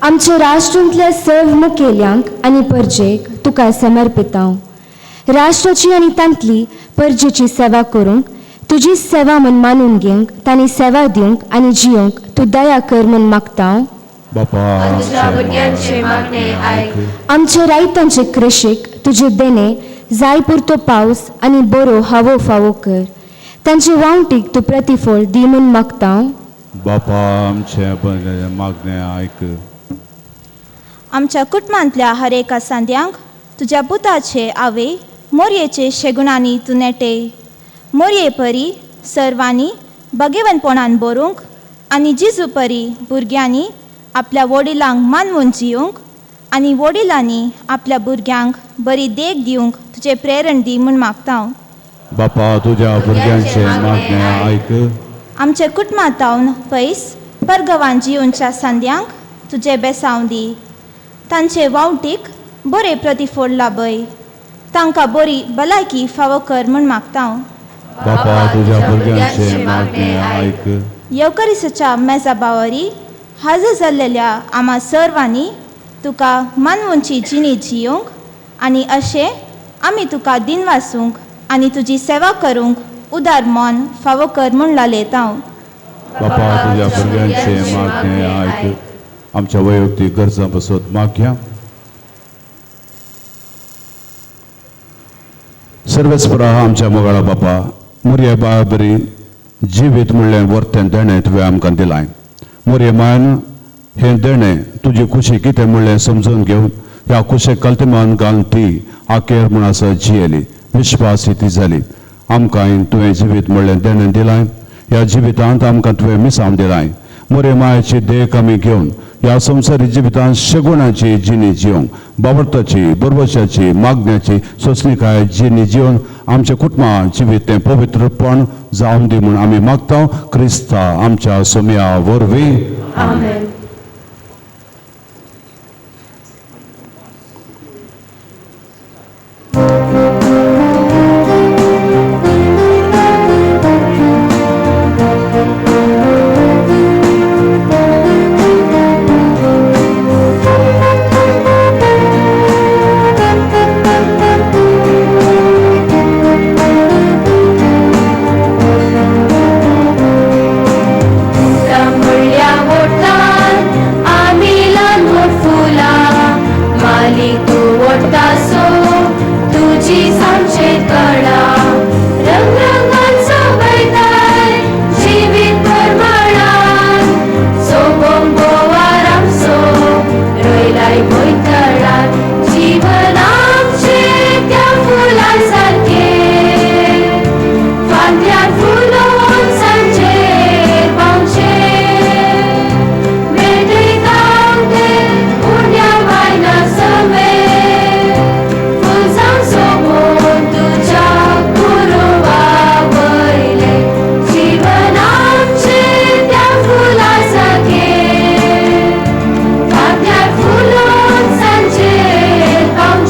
आमच्या राष्ट्रांतल्या सर्व मुखेल्यांक आनी परजेक तुका समर्पिता. राष्ट्राची आनी तांतली परजेची सेवा करूंक तुजी सेवा म्हूण मानून घेवंक, तांणी सेवा दिवंक आनी जियोंक तूं दया कर म्हूण मागता. आमच्या रायतांचे कृशीक तुजे देणे जाय पुरतो पावस आनी बरो हावो फावो कर. तांचे वावटीक तूं प्रतिफळ दी म्हूण मागता. बापा आमचे मागणे आयक. आमच्या कुटुंबांतल्या हर एका सांद्यांक तुज्या पुताचे आवे मोरयेचे शेगुणांनी तूं नेटे. मोरये परी सर्वांनी भगेवनपणान बरोवंक आनी जिजू परी भुरग्यांनी आपल्या वडिलांक मानवून जियोंक आनी वडिलांनी आपल्या भुरग्यांक बरी देख दिवंक तुजें प्रेरण दी म्हूण मागता. बापा तुज्या भुरग्यांचे मागणे आयक. आमच्या कुटुंबांतावन पयस परगवान जियोनच्या सांद्यांक तुजें बेसांव दी. तांचे वावटीक बरें प्रतिफळ लाभय. तांकां बरी भलायकी फावो कर म्हूण मागता. बापा तुज्या भुरग्यांचे मागणे आयक. येवकरिसाच्या मेजा बावरी हाजर जाल्लेल्या आमा सर्वांनी तुका मानवूंची जिणी जियोंक आनी अशें आमी तुका दिनवासूंक आनी तुजी सेवा करूंक उदार मन फावो कर म्हूण लालयता. बापा तुज्या भुरग्यांचे मागणे आयक. आमच्या वैयक्तीक गरजां पासत मागया. सर्वेस्परा आमच्या मोगाळा बापा, मोरये बाबरी जिवीत म्हणलें वर्तें देणें तुवें आमकां दिलां. मोरये मायन हें देणें तुजी खुशी कितें म्हणलें समजून घेवन ह्या खुशेक कल्तिमान घालून ती आखेर म्हूण आसा जियेली, विश्वासी ती जाली. आमकां तुवें जिवीत म्हणलें देणें दिलां. ह्या जिवितांत आमकां तुवें मिसांव दिलां. मोरये मायेची देख आमी घेवन ह्या संवसारी जिवितांत शगुणाची जिणी जिवंक, बावडताची, बरवशाची, मागण्याची सोंसणीकाय जिणी जिवन आमच्या कुटुंबा जिवीत तें पवित्रपण जावन दी म्हूण आमी मागता. क्रिस्ता आमच्या सोम्या वरवीं. आमेन. आमी ल्हान फुलां माली तूं ओडटा सो. तुजी सांचे कळा रंगरंगांचो बैताय जिवीत परमळान सोबोंग बोवार आमचो रोयलाय भोंयतळान जीवन आमचें त्या फुलां सारकें फांत्यार फुलोन सांजेर पावचें मेळटय तें उण्या मायना समेत फुलसां सोबोन तुज्या कुरवा वयलें जीवन आमचें त्या फुलां सारकें फांत्यार फुलोन सांजेर पावचें.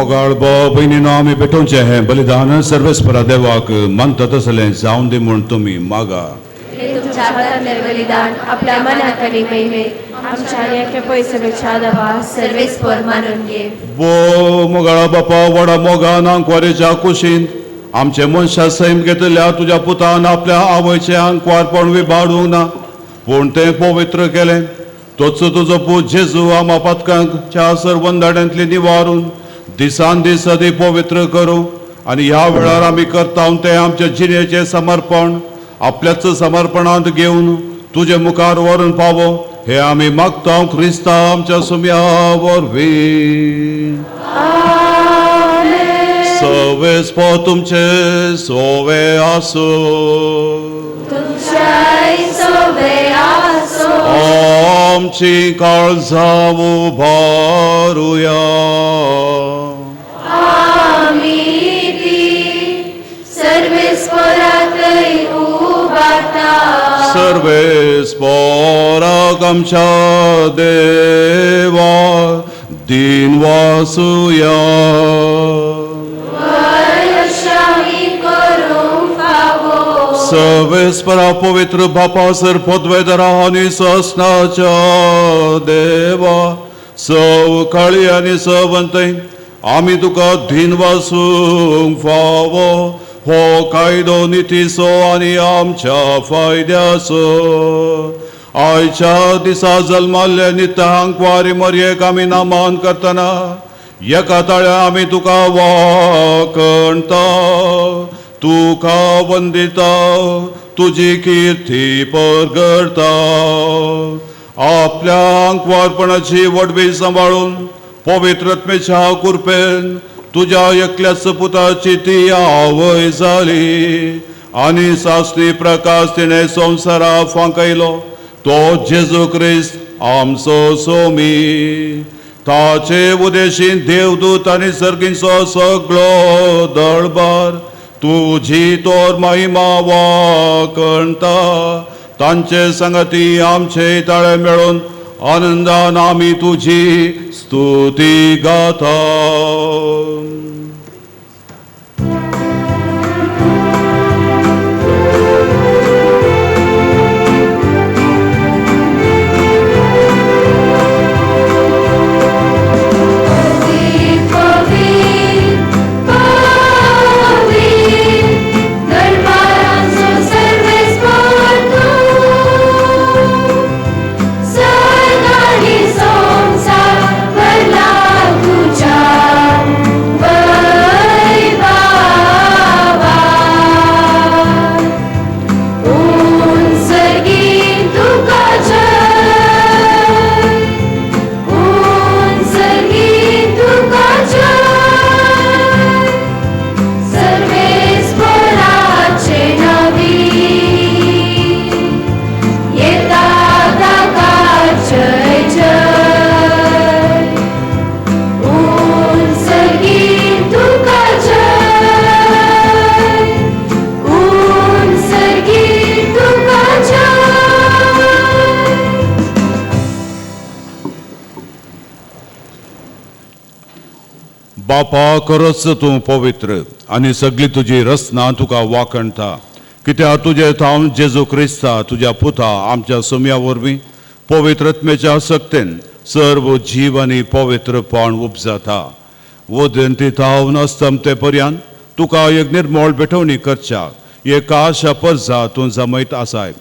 मोगाळ भयणीनो आमी भेटोवचें हें बलिदान सर्वेस्परा देवाक मानता तसलें जावन दी म्हूण तुमी मागा. हे तुमच्या हातांतलें बलिदान आपल्या मनात आनी महिमेत आमच्या आनी अख्ख्या पयसवेच्या देवा सर्वेस्पर मानून घे. बो मोगाळा बापा व्हडा मोगान आंकवारीच्या कुशीन आमचे मनशा सैम घेतल्या तुज्या पुतान आपल्या आवयचें आंकवारपण विबाडूंक ना पूण तें पवित्र केलें. तोच तुजो पूत जेजू आमा पातकांच्या सर्वंदाड्यांतली निवारून दिसान दीस सदी पवित्र करूं आनी ह्या वेळार आमी करता तें आमच्या जिणेचें समर्पण आपल्याच समर्पणांत घेवन तुजे मुखार व्हरून पावो हे आमी मागता क्रिस्ता आमच्या सुम्या वरवीं. सवेस्पो तुमचे सोवे आसूं. आमची काळजां उबारुया. सर्वेस्पराक आमच्या देवा दिन वासुया. सर्वेस्परा पवित्र बापा सर पदवेदरा आनी ससनाच्या देवा सव काळी आनी सवंतय आमी तुका धीन वासूंक फावो हो कायदो नितीचो आनी आमच्या फायद्याचो. आयच्या दिसा जल्माल्ल्या नित्यांक वारी मरयेक आमी नामान करतना एका ताळ्या आमी तुका वाकणता तुका वंदिता तुजी किर्ती परगडता. आपल्या आंकवारपणाची वडवी सांबाळून पवित्रत्मेच्या कृपेन तुज्या एकल्याच पुताची ती आवय जाली आनी सासणी प्रकाश तिणें संवसारा फांकयलो तो जेजू क्रिस्त आमचो सोमी. ताचे उदेशीन देवदूत आनी सर्गींचो सगळो दळबार तुजी तोर महिमा वाकणता. तांचे संगती आमचे ताळे मेळून आनंदान आमी तुजी स्तुती गाता. बापा खरोच तूं पवित्र आनी सगळी तुजी रचना तुका वाखणटा कित्याक तुजे थावन जेजू क्रिस्ता तुज्या पुता आमच्या सुम्या वरवीं पवित्रत्मेच्या सक्तेन सर्व जीव आनी पवित्रपण उपजाता. उदंती थावन अस्तमते पर्यंत तुका एक निर्मळ भेटवणी करच्याक एक आशा परजा तूं जमयत आसाय.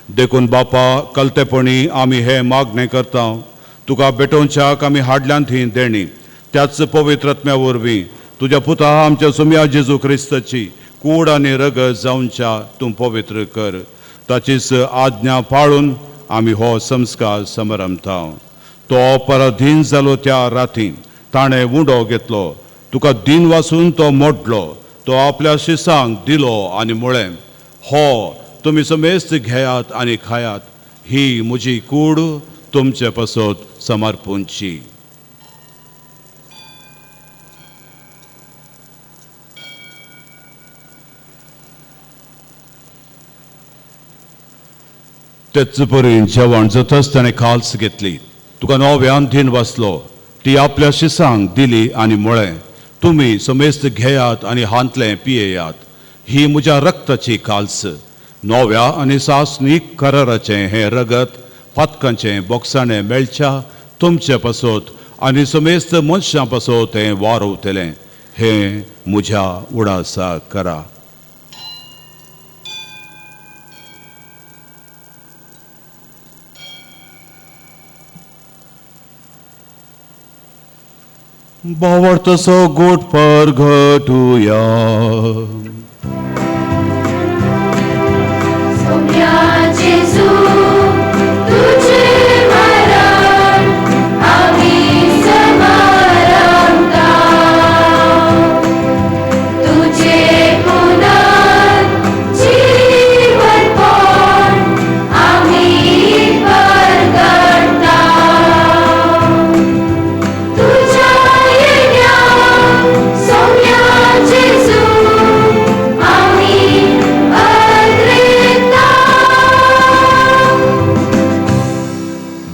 देखून बापा कलतेपणी आमी हें मागणें करता तुका भेटोवच्याक आमी हाडल्यान थंय देणी त्याच पवित्रत्म्या वरवीं तुज्या पुता आमच्या सुम्या जेजू क्रिस्ताची कूड आनी रगत जावच्या तूं पवित्र कर. ताचीच आज्ञा पाळून आमी हो संस्कार समरमता. तो पराधीन जालो त्या राती ताणें उंडो घेतलो तुका दिन वासून तो मोडलो तो आपल्या शिसांक दिलो आनी म्हळें हो तुमी समेस्त घेयात आनी खायात ही म्हजी कूड तुमचे पासत समर्पूंची. तेच परी जेवण जातच ताणें खाल्स घेतली तुका नव्यान दिन वाचलो ती आपल्या शिसांक दिली आनी म्हळें तुमी समेस्त घेयात आनी हांतलें पियेयात. ही म्हज्या रक्ताची काल्स, नव्या आनी सासणीक कराराचें हें रगत पातकांचें बोगसाणें मेळच्या तुमचे पासत आनी समेस्त मनशां पासत हें वारवतलें. हें म्हज्या उडासा करा. भावार्थाचो गोट परगटुया.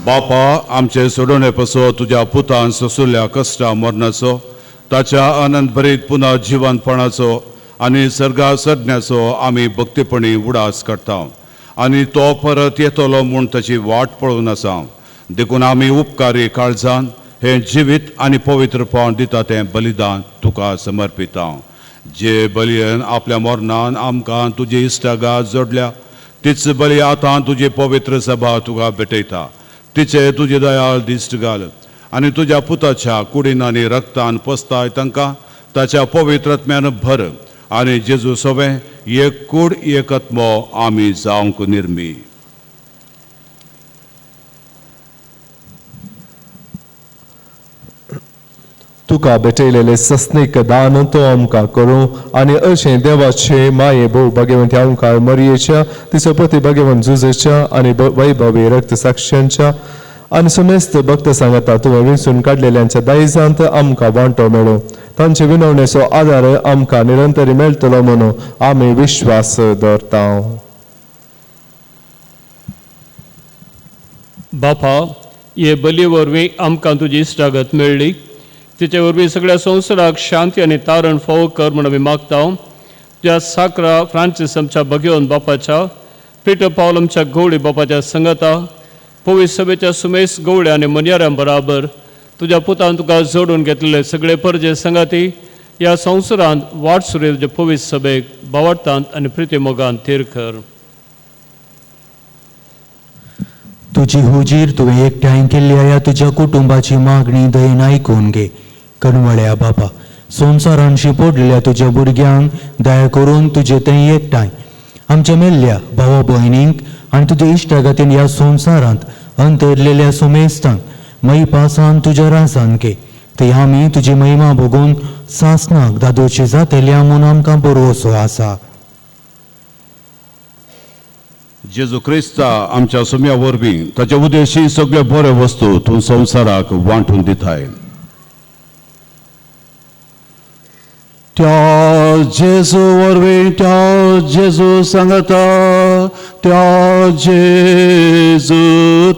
बापा, आमचे सोडोवणे पासत तुज्या पुतान सोंसुल्ल्या कश्टा मरणाचो, ताच्या आनंद भरीत पुनः जिवनपणाचो आनी सर्गा सज्ञाचो आमी भक्तीपणी उडास करता आनी तो परत येतलो म्हूण ताची वाट पळोवन आसा. देखून आमी उपकारी काळजान हें जिवीत आनी पवित्रपण दिता तें बलिदान तुका समर्पिता. जे बलयन आपल्या मरणान आमकां तुजी इश्टागात जोडल्या तीच बली आतां तुजी पवित्र सभा तुका भेटयता. तिचे तुजी दयाळ दिश्ट घाल आनी तुज्या पुताच्या कुडीन आनी रक्तान पसताय तांकां ताच्या पवित्र आत्म्यान भर आनी जेजू सोबें एक कूड एक आत्मो आमी जावंक निर्मी. तुका भेटयलेले सस्नीक दान तो आमकां करूं आनी अशें देवाचे माये भोव भाग्यवंत आमकां मरयेच्या तिचो पती भाग्यवंत जुजेच्या आनी वैभवी रक्त साक्षांच्या आनी समेस्त भक्त सांगता तुवें विंचून काडलेल्यांच्या दायजांत आमकां वांटो मेळूं. तांचे विनवणेचो आदार आमकां निरंतर मेळटलो म्हणून आमी विश्वास दवरता. बापा, हे बली वरवीं आमकां तुजी इश्टागत मेळ्ळी. तिचे वरवीं सगळ्या संवसाराक शांती आनी तारण फावो कर म्हूण आमी मागता. तुज्या साकरा फ्रांसीस आमच्या भगेवन बापाच्या, पिटर पावल आमच्या गवळी बापाच्या संगता, पवित्र सभेच्या सुमेस गवळ्या आनी मनयाऱ्यां बराबर तुज्या पुतान तुका जोडून घेतलेले सगळे परजे संगाती ह्या संवसारांत वाट सुरू तुज्या पवित्र सभेक भावार्थांत आनी प्रितीमोगान थीर कर. तुजी हुजीर तुवें एकठांय केल्ल्या ह्या तुज्या कुटुंबाची मागणी दयेन आयकून घे. कणवळ्या बापा, संवसारान शिंपडलेल्या तुज्या भुरग्यांक दया करून तुजे थंय एकठांय आमच्या मेल्ल्या भावा भयणींक आनी तुज्या इश्टागतीन ह्या संवसारांत अंतरलेल्या सुमेस्तांक मैपासान तुज्या रासान घे. थंय आमी तुजी महिमा भोगून सासनाक दादोशी जातल्या म्हूण आमकां भरवसो आसा. जेजू क्रिस्ता आमच्या सुम्या वरवीं ताच्या उद्देशी सगळे बरे वस्तू तूं संवसाराक वांटून दिताय. त्या जेजू वरवीं, त्या जेजू सांगता, त्या जेजू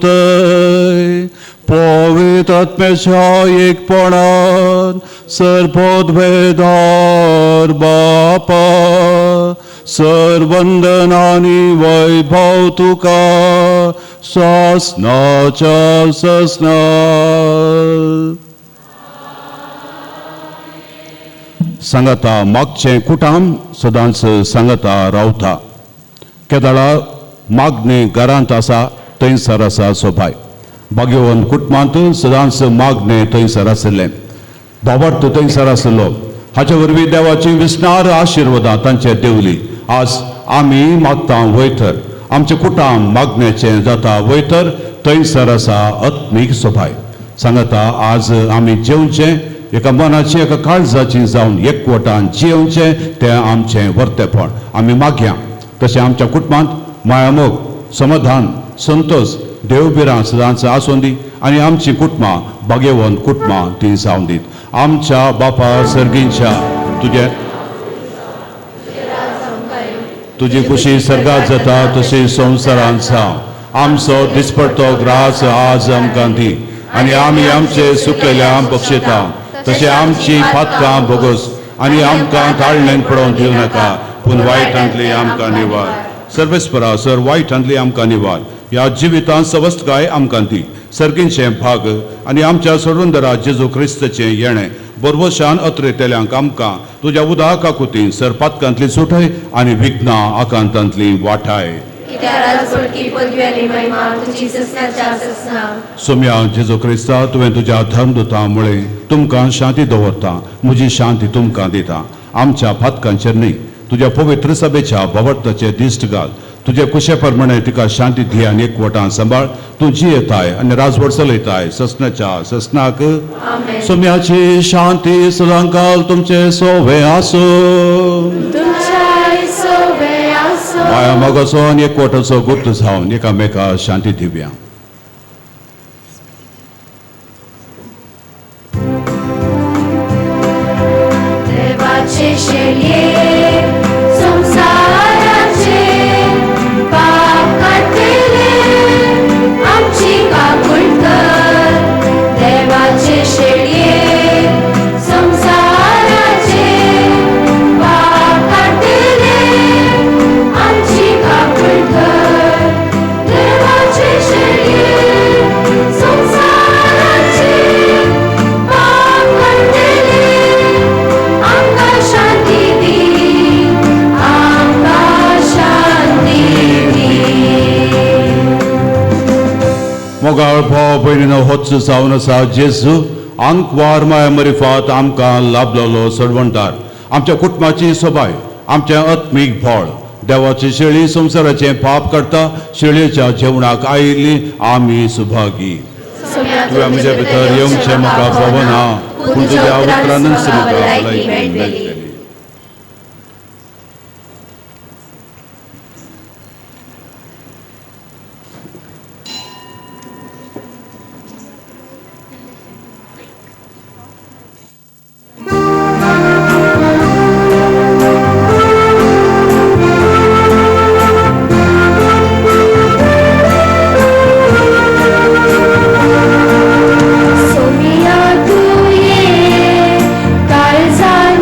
थंय पवित्र आत्म्याच्या एकपणान सर्वोद्भेदार बापा सर्वंदन आनी वैभव तुका सासनाच्या सासना. सांगता मागचें कुटाम सदांच सांगता रावता. केदाळा मागणें घरांत आसा थंयसर आसा सोबाय. भाग्यवंत कुटुंबांत सदांच मागणें थंयसर आशिल्लें, भावार्थ थंयसर आशिल्लो. हाचे वरवीं देवाची विस्नार आशिर्वादां तांचे देवली. आज आमी मागता वयतर आमचें कुटाम मागण्याचें जाता वयतर थंयसर आसा आत्मीक सोबाय. सांगता आज आमी जेवचें एका मनाची एका काळजाची जावन एकवटान जियेवचें तें आमचें वर्तेपण आमी मागया. तशें आमच्या कुटुंबांत मायामोग, समाधान, संतोष, देवबिरां सदांच आसूं दी आनी आमची कुटुंबां भाग्यवंत कुटुंबां ती जावं दीत. आमच्या बापा सर्गींच्या तुजे तुजी खुशी सर्गात जाता तशी संवसारांत जावं. आमचो दिसपडतो ग्रास आज आमकां दी आनी आमी आमचे सुकलेल्या बक्षिता तशें आमची पातकां भोगोस आनी आमकां ताळणेन पडोवन दिवं नाका, पूण वायटांतली आमकां निवार. सर्वेस्परा सर वायटांतली आमकां निवार. ह्या जिवितांत सवस्तकाय आमकां दी. सर्गींचें भाग आनी आमच्या सोडूनदरा जेजू क्रिस्ताचें येणें बरवशान अत्रेतेल्यांक आमकां तुज्या उदाका कुतीन सर पातकांतली सुटय आनी विघ्नां आकांतांतली वाठाय. सोम्या जेजू क्रिस्ता, तुवें तुज्या धर्मदुतां मुळे तुमकां शांती दवरता, म्हजी शांती तुमकां दिता. आमच्या पातकांचेर न्ही, तुज्या पवित्र सभेच्या भवर्थाचे दिश्ट घाल. तुजे कुशे प्रमाणे तिका शांती दी आनी एकवटान सांबाळ. तूं जियेताय आनी राजवट चलयताय ससनाच्या ससनाक. सोम्याची शांती सदांकाल तुमचे सोवे आसूं. माया मोगाचो आनी एकवटाचो गुप्त जावन एकामेका शांती दिवया. मोगाळ भाव भयणीनो, होच जावन आसा जेजू आंकवार माया मरिफात आमकां लाभलेलो सोडवणदार, आमच्या कुटुंबाची सोबाय, आमचें आत्मीक भळ, देवाची शेळी संवसाराचें पाप करता शेळयेच्या जेवणाक आयिल्ली आमी सुभागी. तुवें म्हज्या भितर येवचें म्हाका फावना, पूण तुज्या उतरानूच म्हाका भलायकी मेळटली. सोमिया तुये काळजान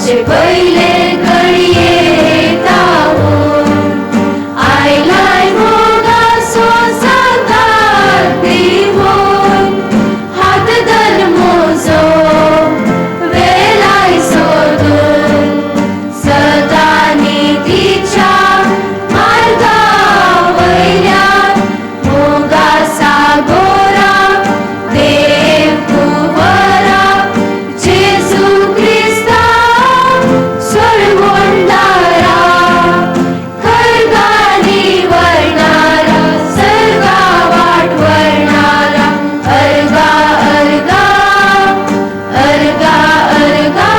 जावचे पयले घडये तावून आयलाय मोगा सोसांतात दिवून हात धर म्हजो वेलाय सोदून सदां नितीच्या मार्गा वयल्यान मोगा सागोरा देव कुंवरा जेजू क्रिस्ता सोडवणदारा खर्गानी वरणारा सर्गा वाट वरणारा अर्गा अर्गा अर्गा अर्गा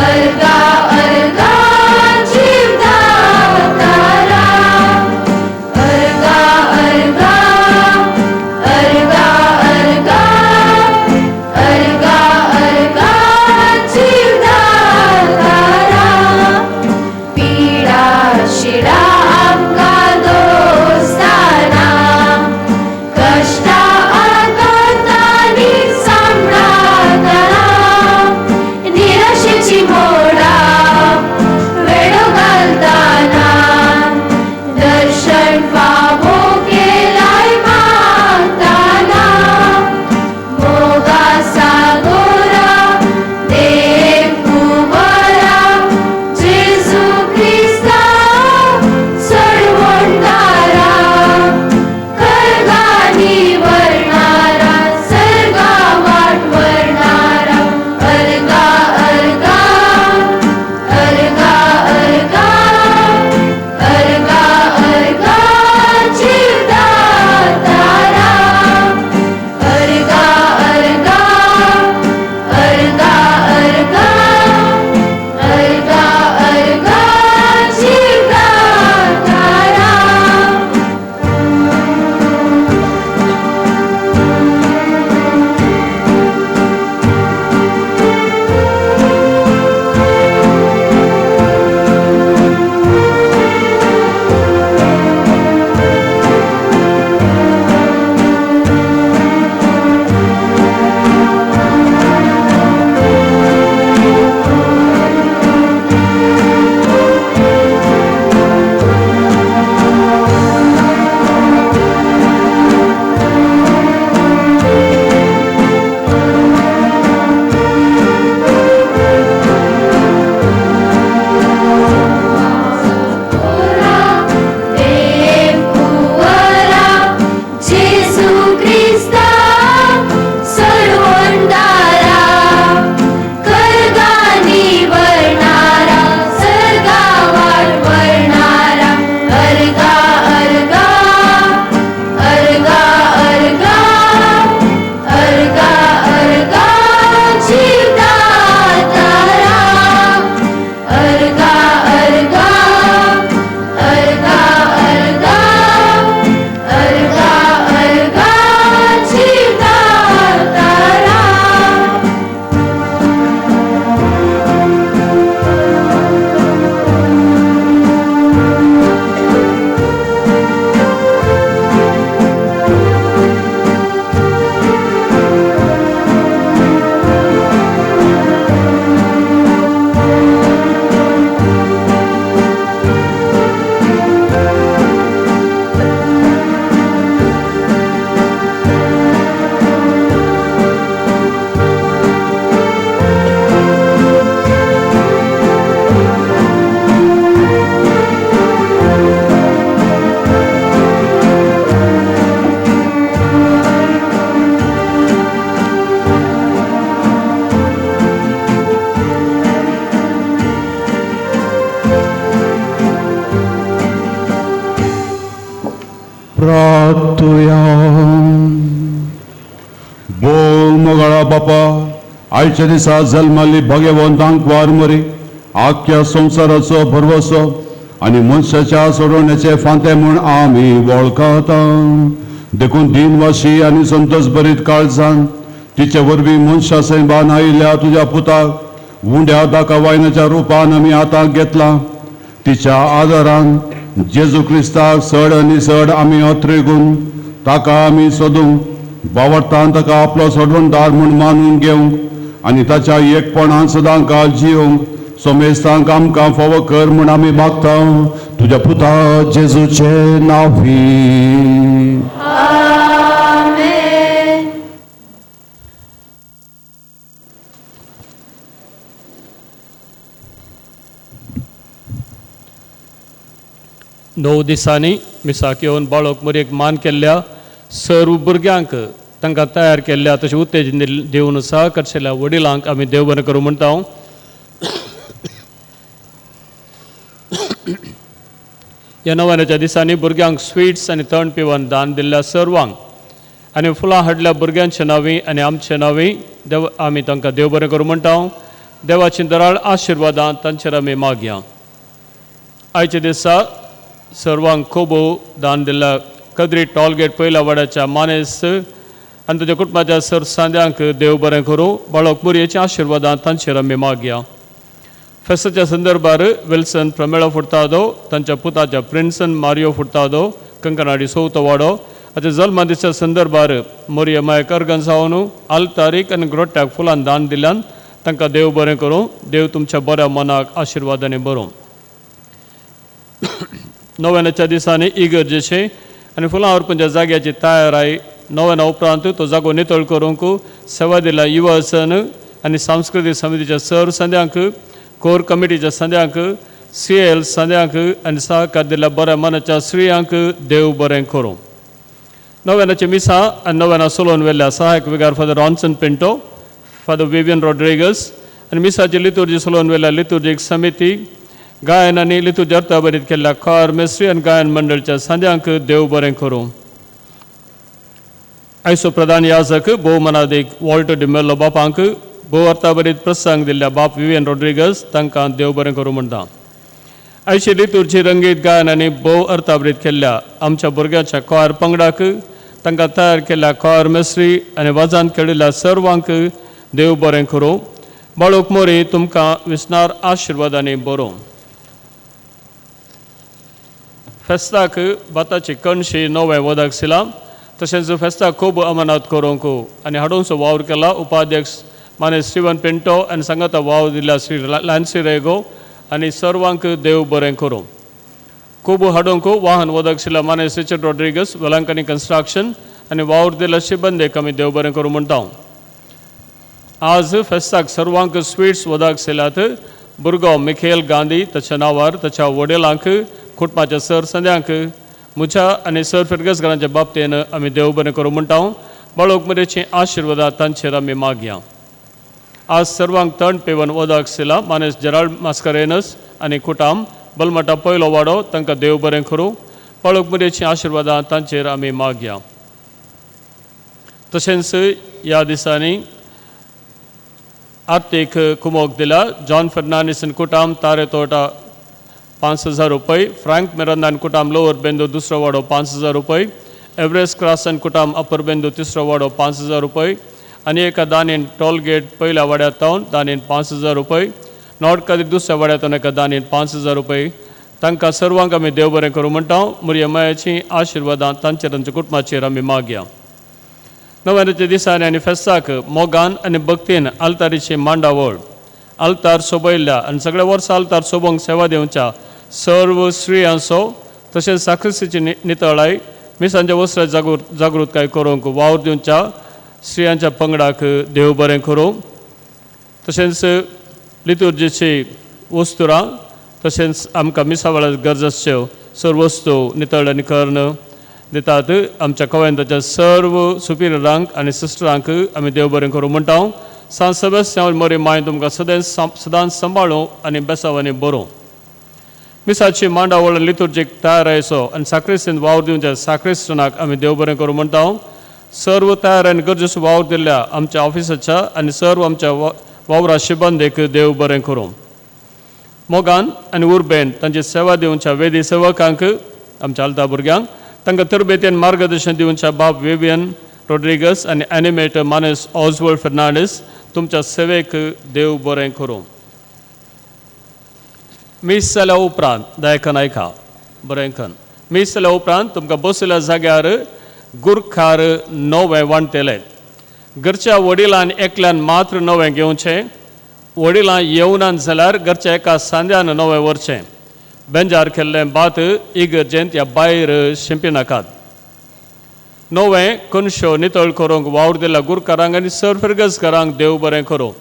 अर्गा अर्गा जीवदातारा अर्गा अर्गा अर्गा अर्गा अर्गा अर्गा जीवदातारा पिडा शिडा आमकां दोस्ताना कश्टां आघातांनी सांबळातना निराशेची मोडा वेडो घालताना दर्शन फावो केलाय मागताना मोगा सागोरा देव कुंवरा जेजू क्रिस्ता सोडवणदारा खर्गानी वरणारा सर्गा वाट वरणारा अर्गा अर्गा अर्गा अर्गा अर्गा अर्गा जीवदातारा अर्गा अर्गा अर्गा अर्गा अर्गा अर्गा जीवदातारा. देव कुंवरा जेजू क्रिस्ता सोडवणदारा खर्गानी वरणारा सर्गा वाट वरणारा अर्गा अर्गा अर्गा अर्गा अर्गा अर्गा जीवदातारा अर्गा अर्गा अर्गा अर्गा अर्गा अर्गा जीवदातारा. प्रार्थुया. बोल मोगाळा बापा, आयच्या दिसा जल्मल्ली भगवंतांक वार मरी आख्या संवसाराचो भरवसो आनी मनशाच्या सोडवण्याचे फांते म्हूण आमी वळखता. देखून दिनवाशी आनी संतोष भरीत काळजान तिचे वरवीं मनशा सैमान आयिल्ल्या तुज्या पुताक उंड्या दाका वायनाच्या रुपान आमी आतां घेतला. तिच्या आदारान जेजू क्रिस्ताक चड आनी चड आमी अत्रेगून ताका आमी सोदूंक बावडटान ताका आपलो सोडवणदार म्हूण मानून घेवंक आनी ताच्या एकपणान सदां काळ जिवंक सोमेस्तांक आमकां फावो कर म्हूण आमी मागता तुज्या पुता जेजूचे नांवी. णव दिसांनी मिसाक येवन बाळक मोरयेक मान केल्ल्या सर्व भुरग्यांक तांकां तयार केल्ल्या तशें उत्तेजन दिवन सहकर्शेल्या वडिलांक आमी देव बरें करूं म्हणटा. ह्या नव्याच्या दिसांनी भुरग्यांक स्विट्स आनी तण पिवन दान दिल्ल्या सर्वांक आनी फुलां हाडल्या भुरग्यांचे नांवी आनी आमचे नांवी देव आमी तांकां देव बरें करूं म्हणटा. देवाची दराळ आशिर्वादां तांचेर आमी मागया. आयच्या दिसा सर्वांक खूब दान दिल्ल्या कद्री टॉलगेट पयल्या वाड्याच्या मानेस आनी तुज्या कुटुंबाच्या सर सांद्यांक देव बरें करूं. बाळक मोरयेच्या आशिर्वादां तांचेर आमी मागया. फेस्ताच्या संदर्भार विल्सन प्रमेळो फुर्तादो तांच्या पुताच्या प्रिन्सन मारियो फुर्तादो कंकनाडी चवथो वाडो हाच्या जल्मदिसा संदर्भार मोरये मायक अर्गन जावन आल्तारीक आनी ग्रोट्याक फुलान दान दिल्यान तांकां देव बरें करूं. देव तुमच्या बऱ्या मनाक आशिर्वादांनी बरोवं. नव्याच्या दिसांनी इगर्जेचे आनी फुलां अर्पणच्या जाग्याची तयाराय नव्याना उपरांत तो जागो नितळ करूंक सेवा दिल्या युवासन आनी सांस्कृतीक समितीच्या सर संद्यांक कोर कमिटीच्या संद्यांक सी एल संद्यांक आनी सहकार दिल्या बऱ्या मनाच्या स्त्रियांक देव बरें करूं. नव्यानाची मिसां आनी नव्याना सोलोवन व्हेल्ल्या सहायक विगार father Ronson Pinto, father Vivian Rodrigues आनी मिसाची लितुर्जी सोलोवन व्हेल्ल्या लितुर्जीक समिती गायन आनी लितुर्जी अर्थाभरीत केल्ल्या कार मेस्त्री आनी गायन मंडळच्या सांद्यांक देव बरें करूं. आयचो प्रधान याजक भोवमनादीक वॉल्टर डिमेल्लो बापांक भोव अर्थाभरीत प्रसंग दिल्ल्या बाप विवियन रॉड्रिगस तांकां देव बरें करूं म्हणटा. आयची लितुर्जी रंगीत गायन आनी भोव अर्थाभरीत केल्ल्या आमच्या भुरग्यांच्या कॉर पंगडाक तांकां तयार केल्ल्या कॉर मेस्त्री आनी वाजान खेळिल्ल्या सर्वांक देव बरें करूं. बाळक मोरी तुमकां विसनार आशिर्वादांनी बरोवं. फेस्ताक भाताची कणशी नवें वदक सिलां तशेंच फेस्ताक खूब अमानात करूंक आनी हाडूंचो वावर केला उपाध्यक्ष माने स्टिवन पिंटो आनी सांगाता वावर दिल्या श्री लॅन्सी रेगो आनी सर्वांक देव बरें करूं. खूब हाडूंक वाहन वदक सिला माने रिचर्ड रॉड्रिगस वेलांकनी कन्स्ट्रक्शन आनी वावर दिल्या शिबंदेक आमी देव बरें करूं म्हणटा. आज फेस्ताक सर्वांक स्विट्स वदक सिलात भुरगो मिखेल गांधी ताच्या नांवार ताच्या वडिलांक कुटुंबाच्या सर संद्यांक म्हज्या आनी सर फिर्गस घरांच्या बाबतीन आमी देव बरें करूं म्हणटा. बाळक मोरयेची आशिर्वादां तांचेर आमी मागया. आज सर्वांक तण पेवन वदक सिला मानेस जेराल्ड मास्करेनस आनी कुटाम बलमटा पयलो वाडो तांकां देव बरें करूं. बाळक मोरयेची आशिर्वादां तांचेर आमी मागया. तशेंच ह्या दिसांनी आर्थीक कुमोक दिला जॉन फर्नांडीस आनी कुटाम तारे तोटा 5,000 रुपये, फ्रांक मिरांदा आनी कुटाम लोअर बेंदू दुसरो वाडो 5,000 रुपये, एवरेस्ट क्रास आनी कुटाम अपर बेंदू तिसरो वाडो 5,000 रुपये आनी एका दानीन टोलगेट पयल्या वाड्या तावन दानीन 5,000 रुपये, नॉर्थ कादरी दुसऱ्या वाड्या तावन एका दानीन 5,000 रुपये. तांकां सर्वांक आमी देव बरें करूं म्हणटा. मोरये मायाची आशिर्वादां तांचेर तांच्या कुटुंबाचेर आमी मागया. नव्याच्या दिसांनी आनी फेस्ताक मोगान आनी भक्तीन आल्तारीची मांडावळ आल्तार सोबयल्ल्या आनी सगळ्या वर्सा आल्तार सोबोवंक सेवा दिवच्या सर्व स्त्रियांचो तशेंच साक्रिस्तीची नितळाय मिसांच्या वस्त्रां जागृतकाय करूंक वावर दिवच्या स्त्रियांच्या पंगडाक देव बरें करूं. तशेंच लितुर्जीची वस्तुरां तशेंच आमकां मिसा वेळार गरज आसच्यो सर्व वस्तू नितळ आनी कर्ण दितात आमच्या कवेंताच्या सर्व सुपिरियरांक आनी सिस्टरांक आमी देव बरें करूं म्हणटा. सांत सेबास्तियांव मोरी माय तुमकां सदांच सदांच सांबाळूं आनी बेसावांनी बरोवं. मिसाची मांडावळ लितुर्जीक तयार आयचो आनी साक्रिस्तीन वावर दिवच्या साक्रिस्टनाक आमी देव बरें करूं म्हणटा. सर्व तयार आनी गरजेचो वावर दिल्ल्या आमच्या ऑफिसाच्या आनी सर्व आमच्या वावरा शिबंदेक देव बरें करूं. मोगान आनी उर्बेन तांची सेवा दिवच्या वेदी सेवकांक आमच्या आलता भुरग्यांक तांकां तरबेतेन मार्गदर्शन दिवच्या बाब विवियन रॉड्रिगस आनी एनिमेटर मानेस ऑजवर्ड फर्नांडीस तुमच्या सेवेक देव बरें करूं. मीस जाल्या उपरांत दयाकन आयका बरें कन मीस जाल्या उपरांत तुमकां बसयल्या जाग्यार गुरखार नवें वांटतले. घरच्या वडिलान एकल्यान मात्र नवें घेवचें. वडिलां येवनान जाल्यार घरच्या एका सांद्यान नवें व्हरचें. बेंजार केल्लें भात इगर्जेंत ह्या भायर शिंपिनाकात. नवें कोनशो नितळ करूंक वावर दिल्या गुरकारांक आनी सर फिरगजकारांक देव बरें करूं.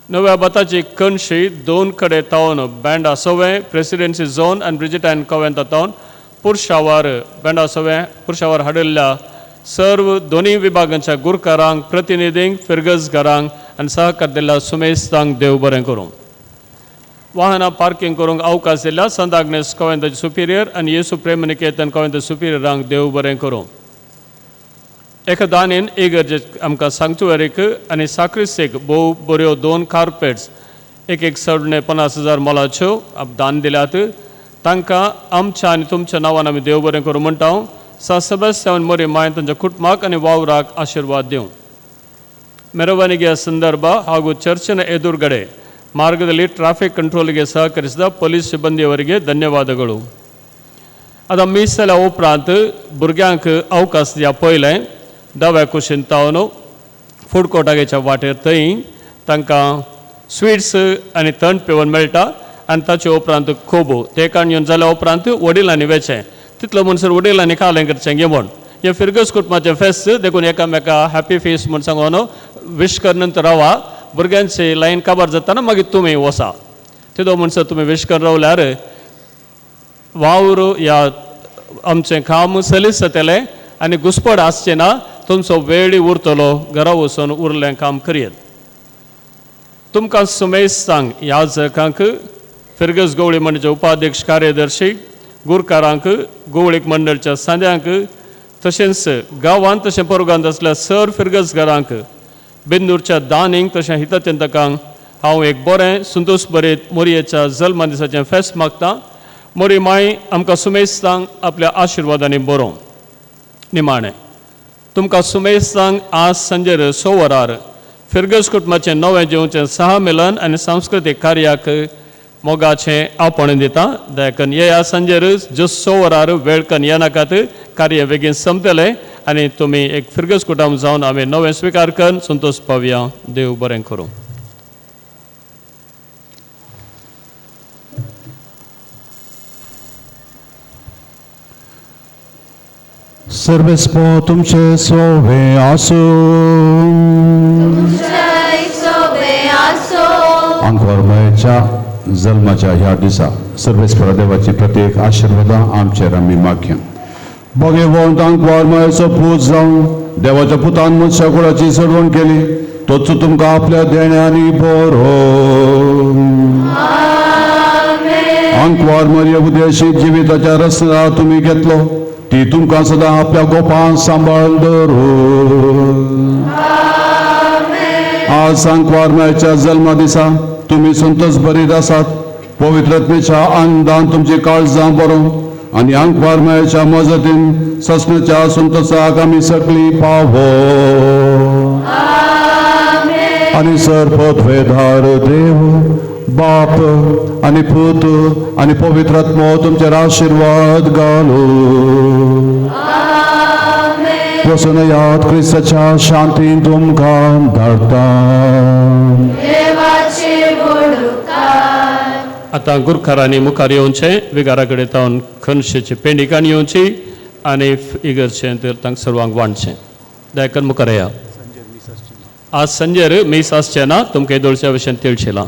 नव्या भाताची कणशी दोन कडेन तावन बँडा सोवें प्रेसिडेन्सी झोन आनी ब्रिजिटायन कोवेंता तावन पुरशावार बँडा सोवें पुरशावार हाडिल्ल्या सर्व दोनूय विभागांच्या गुरकारांक प्रतिनिधींक फिरगजकारांक आनी सहकार दिल्ल्या सुमेस्तांक देव बरें करूं. वाहनां पार्किंग करूंक अवकाश दिल्या संत आग्नेस कोवेंताचे सुपिरियर आनी येसू प्रेमनिकेतन कोवेंत सुपिरियरांक देव बरें करूं. एका दानीन इगर्जे आमकां सांक्चुअरीक आनी साक्रिस्तीक भोव बऱ्यो दोन कार्पेट्स एक एक सडणे 50,000 मोलाच्यो दान दिल्यात. तांकां आमच्या आनी तुमच्या नांवान आमी देव बरें करूं म्हणटा. सा सेबास्तियांव मोरी मायन तांच्या कुटुंबाक आनी वावराक आशिर्वाद दिवं. ಮೆರವಣಿಗೆಯ ಸಂದರ್ಭ ಹಾಗೂ ಚರ್ಚಿನ ಎದುರುಗಡೆ ಮಾರ್ಗದಲ್ಲಿ ಟ್ರಾಫಿಕ್ ಕಂಟ್ರೋಲ್ಗೆ ಸಹಕರಿಸಿದ ಪೊಲೀಸ್ ಸಿಬ್ಬಂದಿಯವರಿಗೆ ಧನ್ಯವಾದಗಳು. आतां मीस जाल्या उपरांत भुरग्यांक अवकाश दिया पयलें दाव्या कुशीन तावन फूड कोर्टागेच्या वाटेर थंय तांकां स्विट्स आनी थंड पिवन मेळटा आनी ताचे उपरांत खोबो ते काण येवन जाल्या उपरांत वडिलांनी वेचें तितलो म्हणसर वडिलांनी खालें करचें घेवन हें फिरगज कुटुंबाचें फेस्त देखून एकामेका हॅपी फेस म्हूण सांगून विश कर नंतर रावा. भुरग्यांची लायन काबार जाताना मागीर तुमी वसा तितलो म्हणसर तुमी विश कर रावल्यार वावर ह्या आमचें काम सलीस जातलें आनी घुसपड आसचें ना. तुमचो वेळ उरतलो घरा वचून उरलें काम करयत. तुमकां सुमेश सांग ह्या जकांक फिरगज गवळी मंडळाचे उपाध्यक्ष कार्यदर्शी गुरकारांक गवळीक मंडळच्या सांद्यांक तशेंच गांवांत तशें पोरगांत आसल्या सर फिरगजगारांक बेंदूरच्या दानींक तशें हितचिंतकांक हांव एक बरें संतोश बरीत मोरयेच्या जल्मा दिसाचें फेस्त मागतां. मोरी माय आमकां सुमेस्तांक आपल्या आशिर्वादांनी बरोवं. निमाणें तुमकां सुमेस्तांक आज सांजेर 6 वरार फिरगज कुटुंबाचें नवें जेवचें सहा मिलन आनी सांस्कृतीक कार्याक मोगाचें आपोवणें दिता. देखून येया सांजेर जस्ट 6 वरार वेळ कन येनाकात कार्य बेगीन संपतलें आनी तुमी एक फिरगज कुटुंब जावन आमी नवें स्विकार करून संतोश पावया. देव बरें करूं. सर्वेस्पो तुमचे सोवे आसूं. आंकवारमायेच्या जल्माच्या ह्या दिसा सर्वेस्पर देवाची प्रत्येक आशिर्वादां आमचेर आमी मागया. भगवंत आंकवारमायेचो पूत जावन देवाच्या पुतान मनशा कुळाची चडवण केली तोच तुमकां आपल्या देण्यांनी बरो. आंकवार मरिया उदेशी जिविताच्या रस्त्या तुमी घेतलो ती तुमकां सदां आपल्या गोपान सांबाळ दवरूं. आज आंकवारमायेच्या जल्मा दिसा तुमी संतोष बरीत आसात. पवित्रत्मेच्या आनंदान तुमची काळजां बरोवं आनी आंकवारमायेच्या मजतीन ससनाच्या संतोषाक आमी सगळीं पावो. आनी सर्वत्वेधार देव बाप आनी पूत आनी पवित्र आत्मो तुमचेर आशिर्वाद घालूं. वचून याद क्रिस्ताच्या शांतीन तुमकां धाडटा. आतां गुरखारांनी मुखार येवचें विगारा कडेन तावन खनशेची पेंडिकान येवची आनी इगर्जेंत तांकां सर्वांक वांटचें. दयाकन मुखार येया. आज सांजेर मीस आसचें ना. तुमकां येदोळच्या विशयान तिळशिलां.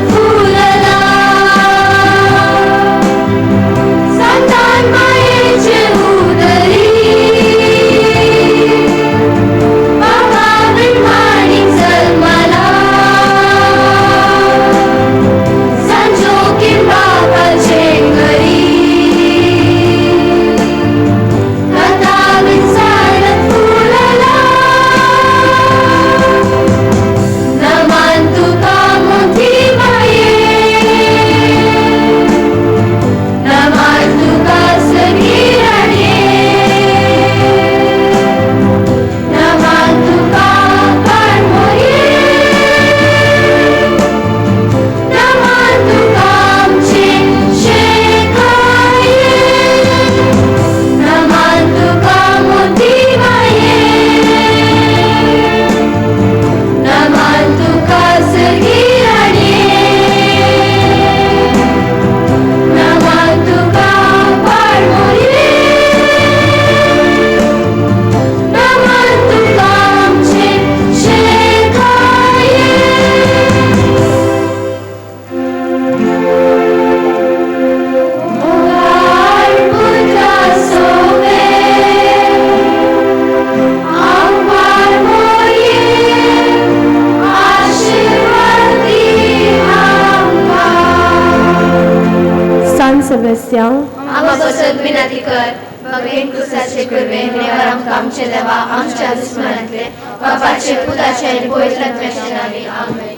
Fula la. क्रिस्त्यांव, आमकां पासत विनंती कर. भगवेन क्रुसाचे कुर्वे नेवर आमकां आमचे देवा आमच्या दुस्मनांतले बापाचे पुताचे आनी पवित्र आत्म्याच्या नांवी आमेन.